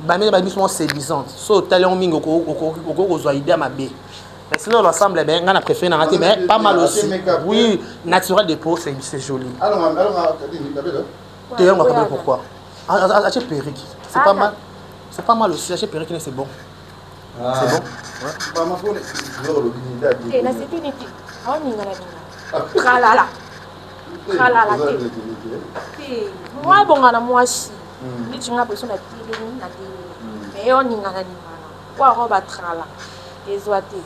bamemi bamiso moko séduisante so otali yango mingi okoki kozwa idée ya mabe mais sinon l'ensemble ben nga na préféré nanga te mais pas mal aussi oui naturel de peau c'est joli alonga alonga kabelo te yango akabela pourquoi atie perruque c'est pas mal c'est pas mal aussi atie perruque c'est bon c'est bon. Mama mpona joueur olobi nini Te nasepeli te. Aoningana ningana. Tralala. Tralala te. Te. Mwa ebonga na mwasi. Neti nga poso na telemi na telemi. Mais yo ningana ningana. Kwa roba trala. Ezwa te.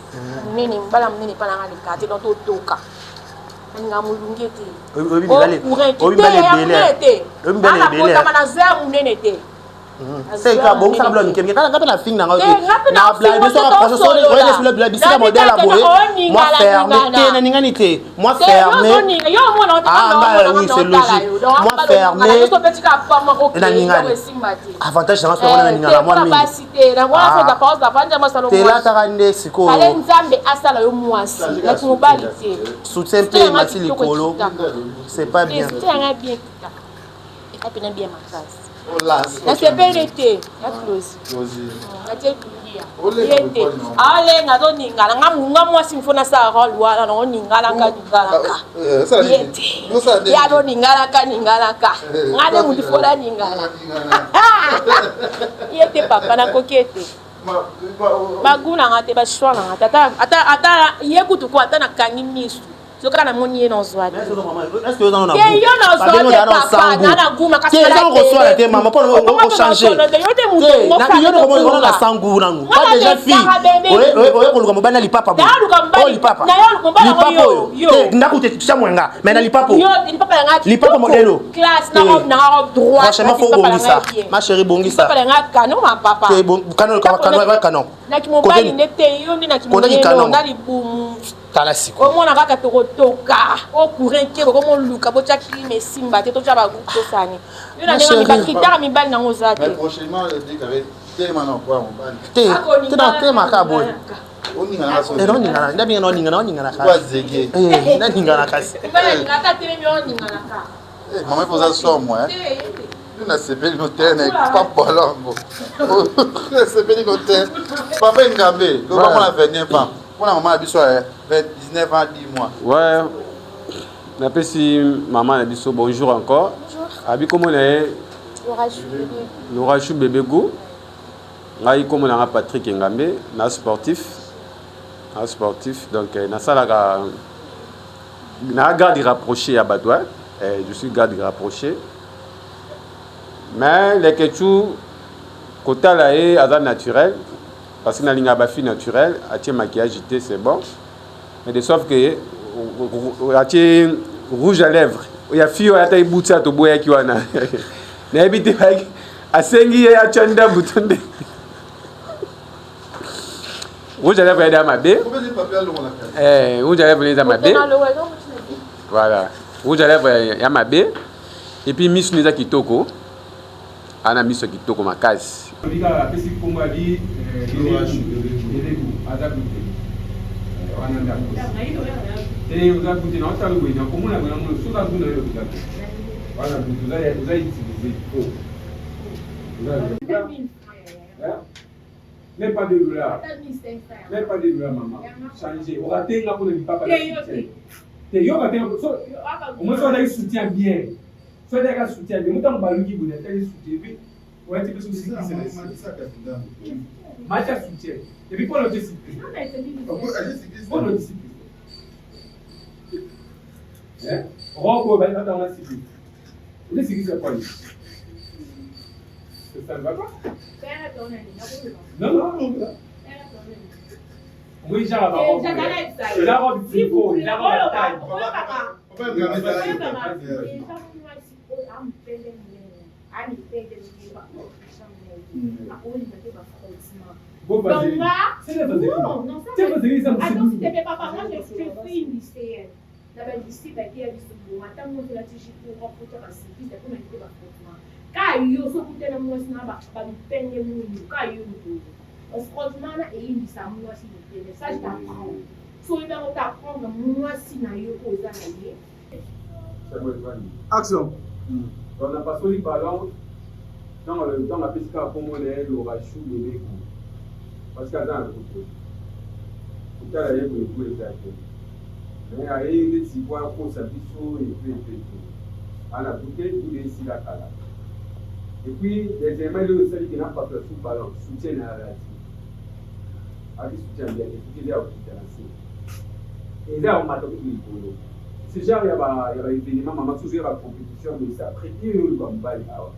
Munene mbala munene pa nanga leka te donc totoka. Nalinga molunge te. Oyebi mibale Courant te. oyebi mibale Ya ebele munene te. oyebi mibale Nga ebele nabotama na zwa ya munene te. seka bongisaka bilo mike mike kaka mpe na fingi na ngai Te, nga mpe na fingi biso te, approche tosolola. bisika Na modèle ya bikaka boye na oningala, moi fermé ningana. te naningani te moi Te, yo fermé ozoninga, yo omona ote, Ah, nga nga, omona, oui, nga c'est otala logique. yo. Donc, Moi, nga fermé, balongana, yo so mpe tika pa moko na okei, ningani. donc esimba te. avantage nanga soki wana Eh, naningana te, mwa mpona mingi basi te, na wana Ah. soki ozapa, ozapa, nzambe asala yo te mwasi. elataka nde Fallait sikoyo nzambe asala yo mwasi naki mobali te soutien mpe Soutien yanga emati kitoko likolo ekitaka. c'est pas Te, bien soutien yanga bien kitaka eza pena bien makasi nasepeli te ya closi natie kulia ye te aolenga azoningana nga nga mwasi mfo nasala role wana naoninganaka ninganaka ye te ye azoninganaka ninganaka nga nde mutu fo naningana ye te papa nakoki ye te bagu nanga te bachoix nanga te ata ye kutu ko ata nakangi misu soki kaka namoni ye nazwa te est-ce que oza na Te, yo nazwa te, papa, na na guma, kasi te na eza koswala te tele. mama mpona Okoma mpe ochange na solo te, yo te moto ngo yo fana ona na tokunga. sangu nanu Nga pas na déjà leka fille bebe. oye koluka mobali na lipapa boye. Naluka mobali- Oyo lipapa na yo mobali yango lipapa yo, oyo yo. te ndako te tia mwenga mais na lipapa oyo Yo, lipapa yanga kitoko. Lipapa modelo. Classe, na Te. robe, na robe droite. franchement faut Lipapa yanga bongisa bien. ma chérie bongisa Lipapa yanga canon, ma papa. te bon canon canon canon Naki mobali nde te, yo nde naki Koteki monene, canon. na libumu. tala sikoyo omona kaka tokotoka ocourant kebo komoluka botya klime esimba te totya bagroupe tosani yo na Ma ndenge chérie. bakritare mibali nango oza Mais te prochainement, le décarré, tellement na kwa mobali. te te na te maka boye Oningana na Eh, naoningana ndabinga naoningana naoningana Kwa kasi zege. Eh, naningana kasi mibali alinga ata telemi oninganaka Eh, maman, il faut ça somo, hein. te ye te. Nasepeli no te na papalango. Nasepeli no te. Papa Ngambe, loba mona 29 ans. Pona mama na biso ya 19 ans 10 mois. Ouais. Napesi mama na biso bonjour encore. Abi komona ye Laura Chou bébé go. Ngai kombo na nga Patrick Engambe, na sportif. Na sportif donc euh, nasalaka na garde rapproché ya bato hein. Eh, je suis garde rapproché. Mais Leketchou kotala ye aza naturel parce que nalingaka ba fille naturelle atie maquillage te c'est bon mais de sauf que atie rouge à lèvres ya fille oyo ata ebuti ya toboyaki wana nayebi te asengi ye atya ndambu to nde rouge à lèvres eza mabe eh, rouge à lèvres eza mabe voilà rouge à lèvres ya mabe et puis misu eza kitoko ana miso kitoko makasi apesi kombo abi aza gute wana ndako te oza gute na otala boye nakomona boye namona soki aza gute nayo oza te wana gute oza utilise trop Même pas 2 dollars. Même pas 2 dollars, maman. Changer. Orater nga pour le papa. Te yo raté so au moins so soutien bien. So azalaka soutien bien ntango baluki boye natali soutien epuis oyati mpe soki match ya soutien epuis mpona otie cycliste mpona otie cycliste robe oyo balata wana cycliste otie cycliste ya kwani ça ne va pas non non non Oui, genre, la robe tricot, la robe taille. Na ba lycée bateya biso bongo ata moto olati jupe robe po otia ba cycliste po na evite ba frottement ka yo soki okutani na mwasi na ba mipende mwindu ka yo moto oyo frottement wana eyindisa mwasi mipende ça je t'apprends soki oyebi yango te apprendre mwasi na yo oyo oza na ye. Action. Donc napasoli ballon ntango ntango apesi kaka nkombo na ye Lorachou Bebeko parce que aza na kutu kotala ye boye po eza te mais aye neti po akosa biso epe epe te ana kute kude esila kala et puis deuxièmement eloko esali ke napasola sous ballon soutien na alati aki soutien bien te soutien eza ya kokita na se eza ya komata kutu likolo ce genre ya ba ya ba événement mama soso ya ba compétition boye ça prépare oyo oluka mobali awa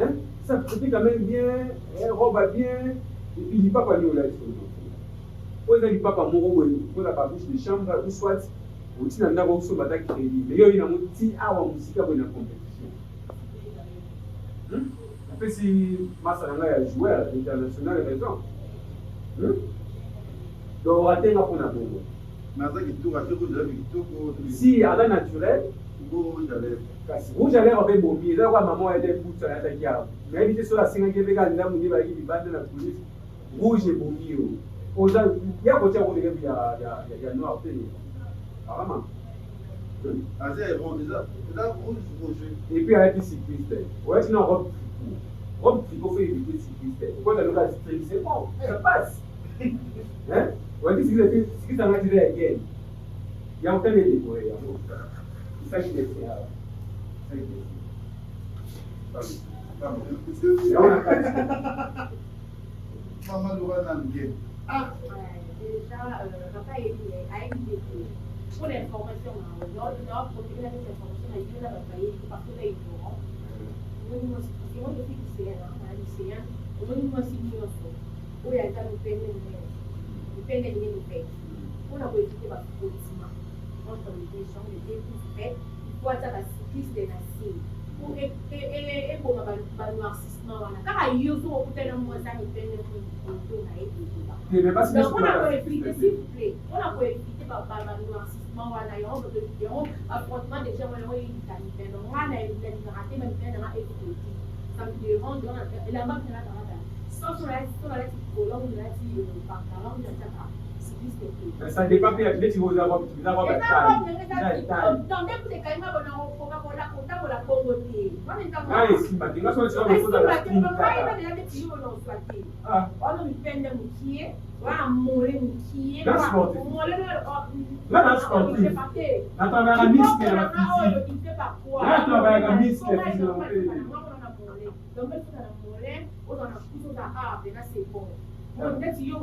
hein ça prépare quand même bien eh, robe bien et puis lipapa nini olati oyo eza lipapa moko boye mpona ba bouche de chambre ou soit oti na ndako osomba ata crédit mais yo oyi nango ti awa mosika boye na compétition napesi masa na ngai ya joueur international raison donc oratenga mpona bongo. Mais aza kitoko, atie rouge à lèvres kitoko. Si aza naturel. Rouge à lèvres. Kasi rouge à lèvres mpe bomi eza lokola mama oyo ayaki butu alataki awa. Nayebi te soki asengaki ye mpe kaka ndambu nde bazalaki libanda na police. Rouge ebomi yo. Oza ya kotia rouge à lèvres ya ya ya noir te. Apparemment. Aza eza eza rouge rouge. Et puis ayaki cycliste. Oyaki na robe tricot. Robe tricot faut éviter cycliste. Okota loka string c'est bon, ça passe. Hein? Oyaki cycliste, cycliste anga tira ya game. Ya otali edekore yango. Isaki nese awa. Isaki nese. Yango na kati. Mama Laura na game. Ah. Déjà, euh, papa ayebi te pour l'information na protéger na information na yo na bato bayebi parce que oza ignorant omoni mwasi parce que moi je suis lycéen na lycéen omoni mwasi nyonso oyo aza mopende monene mipende minene mpe mpona koevite bafrotima entre les deux jambes les deux pouces mpe il faut atia bacycliste na se po eboma banoircissement wana kaka yo soki okutani na mwasi ya mipende moto na ye ekoba donc mpona koevite s'il vous plaît mpona koevite banoircissement wana yango yango bafrottement déjà wana yango eyindisa mipende donc nga nalingaka te bamipende nanga efroti ça me dérange elamba mpe nalataka sauf so nalati colon nalati pantalon natiaka Mais ça dépend mpe ya neti oza robe eza robe ya taille eza ya taille ngai esimba te ngai soki robe ekozala skin kaka ah nga sportif nga na sportif na travaillaka muscle na physique nga travaillaka muscle physique na mopele.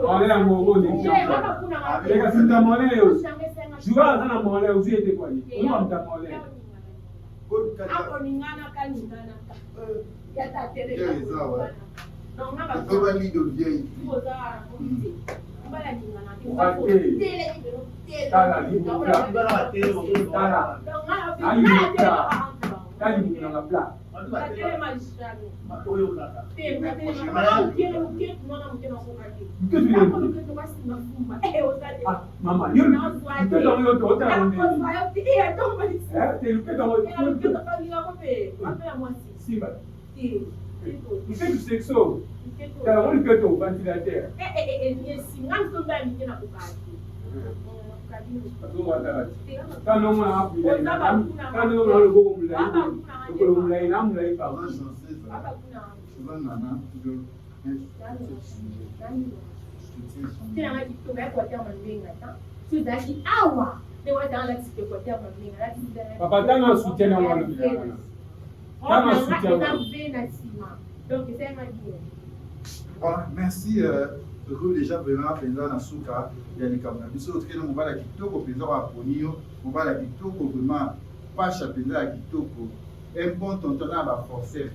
Mole yango oko négligence. Kasi ta mole yo. Joueur aza na mole ozwi ete kwa ye. Oyo muta mole. Tala libuka. Tala. Ayi Tala libuka na plat. Mama, yo luketo yango yo otala ngo ndenge te luketo yango simba luketo sexo tala ngo luketo ventilateur Papa tanga soutien na wana tanga soutien Merci euh, tokomi deja vraiment mpenza na suka ya likambo na biso. Otikali na mobali ya kitoko mpenza oyo aponi yo, mobali ya kitoko vraiment, pasha mpenza ya kitoko, un bon tonton na ba forceps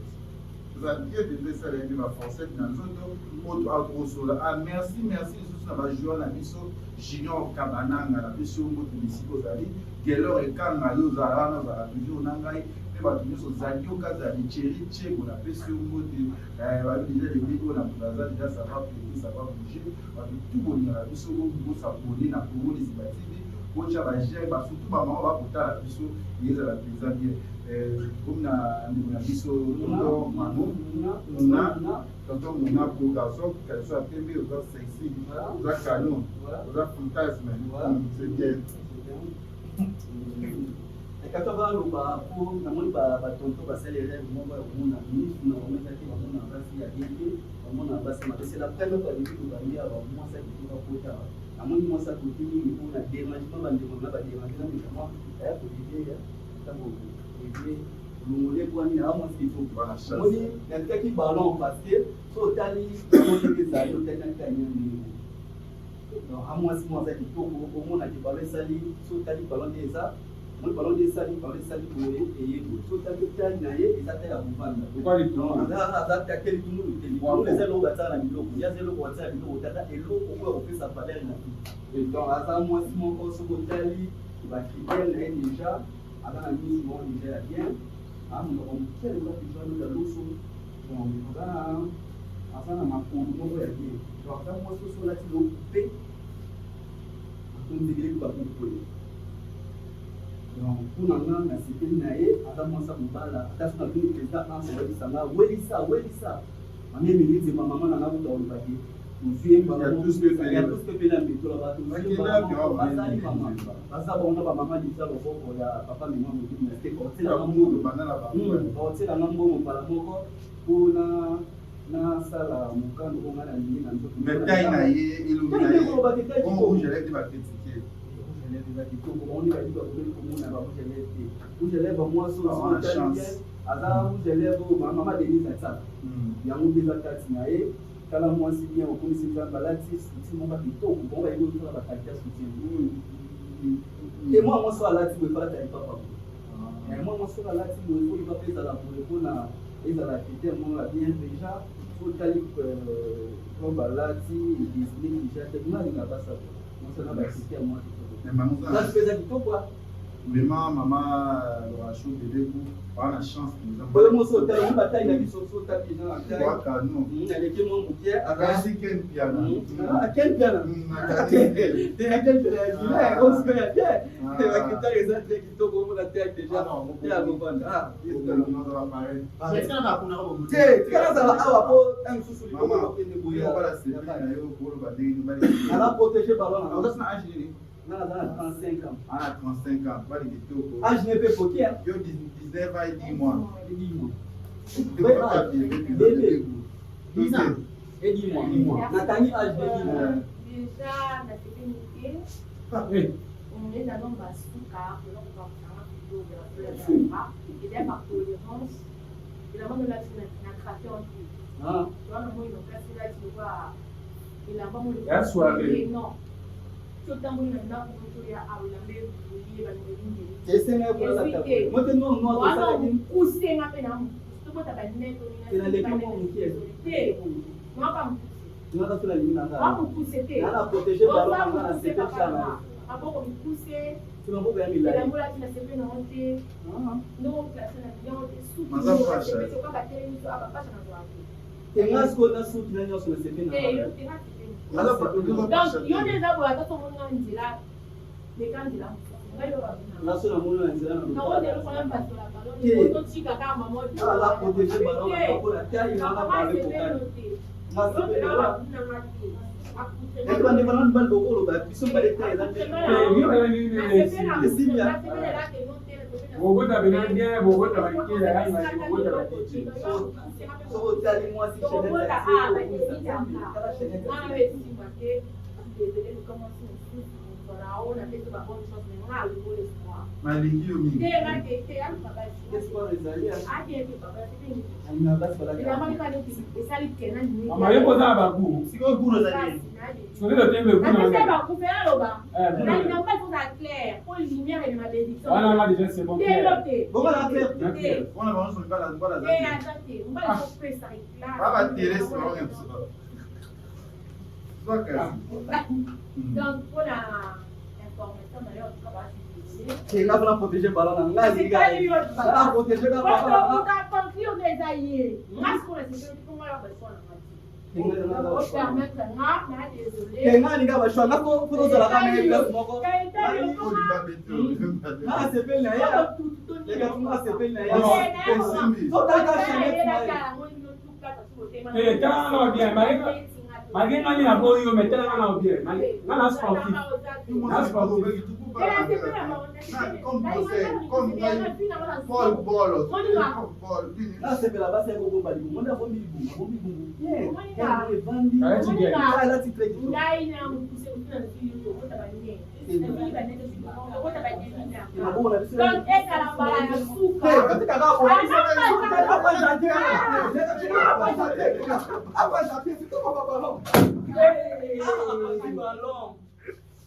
oza bien mpenza, esala ye mpe ba forceps na nzoto oyo akosola. Ah, merci merci lisusu na ba joueur na biso Junior Kabananga, napesi yo mbote bisika ozali. Gelor Ekanga, yo ozala wana, ozala toujours na ngai mpe bato nyonso Zadio Kazadi, Thierry Chego, napesi yo mbote. Eh, babi deja le oyo na Brazza deja ça va péter, ça va bouger. Bato tout bolingaka biso bo s'abonner na Congo Liziba TV, botya ba j'aime, ba surtout ba mama bakotala biso, ezala mpenza bien. Eh, comme na ndeko na biso tonton Manu, Muna, tonton Muna beau garçon, caleçon ya pembe, oza sexy, oza canon, oza fantasme, c'est bien. Kaka baloba po namoni ba tonton basali erreur moko ya komona misu na bango eza te, bamona basi ya bien te, bamona basi mabe. C'est la première fois depuis tobandi awa mwasi ya kitoko akota awa. Namoni mwasi akoti mingi po na derangement bandeko na ba derange na meka mwa aya kolibie ya ntango kolibie longole bwani na mwasi kitoko. Namoni natikaki ballon parce que so otali yango ndenge ezali otali na kanya ndenge. Donc amwasi moko aza kitoko omona ke ballon esali so otali ballon nde eza omoni ballon nde esali ballon esali boye eye boye so otali taille na ye eza taille ya kovanda aza take litungulu te litungulu eza eloko batiaka na biloko ye aza eloko batiaka biloko te aza eloko oyo akopesa valeur na vie donc aza mwasi moko soki otali ba critère na ye déjà aza na misu moko déjà ya bien amonoko moke lokola pigeon alola loso donc aza na aza na makolo moko ya bien donc aza mwasi oso olati lo coupe atondekeleki bakokwela donc mpo na nga nasepeli na ye aza mwasi ya mobala ata soki natuni président anse oyebisa nga welisa welisa mame emili nzema mama na nga kuta olobaki tozwi ye mbalayatuspe na mbetola bato bazali mama baza bango na bamama liza loboko ya papa mema mobili na te baotielanga mbongo mbala moko mpo na nasala mokano oyo ngai nalingi na nzoto. Mais taille na ye, elongi na ye, bongo rouge à lèvres nde ba critiquer. Rouge à lèvres eza kitoko, bango nde bayebi bakomeli komona ba rouge à lèvres te. Rouge à lèvres mwasi oyo Ah, soki otali chance. bien, aza rouge à lèvres oyo mama Denise atiaka. Yango nde eza kati na ye. Tala mwasi bien okomisi Nzambe alati soutien moko ya kitoko, bango bayebi kosala ba qualité ya soutien. Te mwana mwasi oyo alati boye falata lipapa boye. Eh, mwana mwasi oyo alati boye fo lipapa ezala boye mpona ezala critère moko ya bien déjà so otali robe alati edesine déjà te nga alinga basa mwasi na ba critère mwa kitoko place mpe eza kitoko. Vraiment mama Loracho Beleku ba na chance mpenza. Oyo moso otali ba taille na biso so otali deja na taille. Waka no. Aleki mwa moke. Akasi Ken Piana. Ah Ken Piana. Te Ken Piana ya bien, osiko ya bien. Ba critère eza très kitoko omona taille deja. Te ya kovanda. Ah. Te tikala zala awa po ntango mosusu liboko bakende boye. Ala protéger ballon na. Oza na âge nini? Nga naza na 35 ans. Ah, 35 ans, bali kitoko. Âge ne pe koki hein. Yo 19 ans et 10 mois. Et 10 mois. Bébé. 10 ans et 10 mois. Natangi âge de 10 mois. Déjà, nasepeli te. Omoni na nomba suka, eloko bakosanga eza par tolérance. Elamba nolati na craquer te. Wana moi nokasi lati lokola elamba moi. Ya soirée. Non. Totamboli na ndako toya awa elamba ebele bandeli Esenga kolata boye. Mote no no tosalaki. mokuse nga mpe na mokuse tobota banete Naleki mwa moke. te mwaka mokuse Nga sola lingi na nga. wa mokuse te Nga na protéger ballon Oza na nga na mokuse sepe papa na na nga. Maboko mikuse Ti maboko ya milai. Elamba olati na sepe na yo te ndenge oplace na biloko te suki Maza pasha. oka batelemi so abapasha na zwa te Te nga sikoyo na suki na nyonso na sepe na te nga. yo te nga sepe Maza donc yo nde eza boye ata somoni nga nzela leka nzela mosusu ngai yo babina Nga so namoni na nzela na nakoki eloko na mbasola ballon Te. totika kaka mama Nga aza protéger ballon na nga mpo na taille na nga ballon ekokani. Nga sepe na nga. Ete bandeko na mibali bokoloba biso mibale taille eza te. Esimbi ya. Bokota bena bien, bokota bakela, yani basi bokota bakiti. Soki otali mwasi chaînette ya se, tala chaînette ya se. Nalingi yo mingi. Espoir ezali ya. Alingaka basi balati. Mama yo koza ba goût. Sikoyo goût ezali nini? Soki totembe goût na napesa nga. bakupe aloba nalinga mobali kozala clair po lumière elema bénédiction Wana nga déjà c'est bon. te yo te Bongo na clair. Na clair. Wana bango nyonso mibala mibala te za te. aza te mobali kopesa éclat Ba ba télé c'est bango nyonso. Zwa kasi. Donc mpona information na yo en tout cas basi Te nga mpona protéger ballon na nga alingi ye. Nga protéger nga ballon na nga. conclure nde eza ye nga sikoyo nasepeli mpo nga ya baswa na nga te opermettre nga na désolé Te nga alinga ba choix nga po po tozalaka na ye place moko. Olinga bete. Nga asepeli na ye. Leka nga asepeli na ye. Esimbi. Totala chaînette na ye. Eh, tala nga na bien, malgré nga nini naboyi yo, mais tala nga na bien. Nga na sportif. Na sportif. Comme conseil, comme ngai, Paul Bolo, Paul, Nga asepela basi ya kobomba libumu. Monde abombi libumu, abombi libumu bien. Yango evandi. Alati bien. Nga alati très kitoko. Ngai na mokuse motu na zwi yo okota banene okota banene Maboko na biso. Donc ezala mbala ya suka Te, totikaka boye. Apa chanter. Apa chanter. Apa chanter. C'est tout papa ballon. Ah, ballon.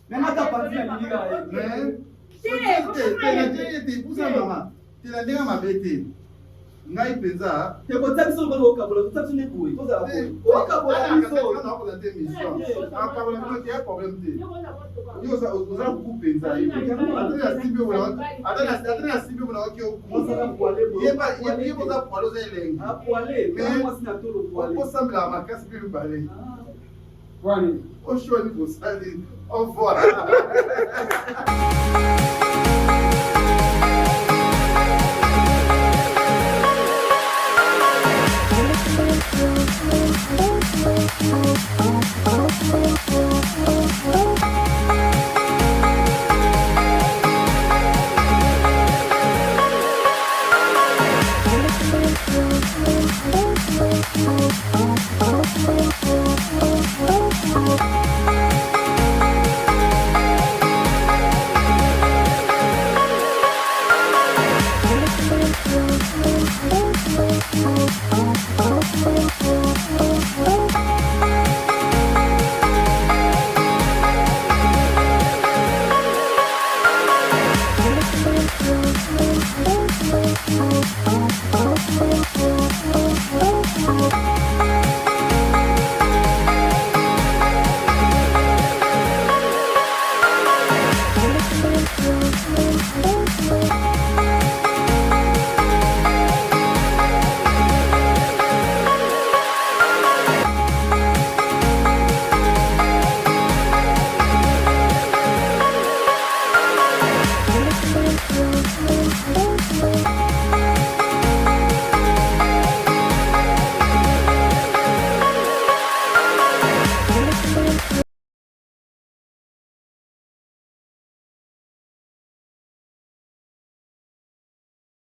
Mais nga ta parti na lingi kaka ye. Mais, te, te, na ndenge te, pusa mama. Te na ndenge mabe te. Ngai mpenza, Te kotia biso lokola okabola, kotia biso nde boye. Tozala boye. Okabola biso. akabola bino te ya problème te. Yo oza oza kuku mpenza yo. Ata na simbi oyo ata na ata na simbi oyo oki Mwasi aza poile boye. yeba yeba oza poile oza elengi. Ah, poile. Mais- Mwasi na tolo poile. Osambelaka makasi mpe mibale. Wani. Oshoni bosali. Au revoir.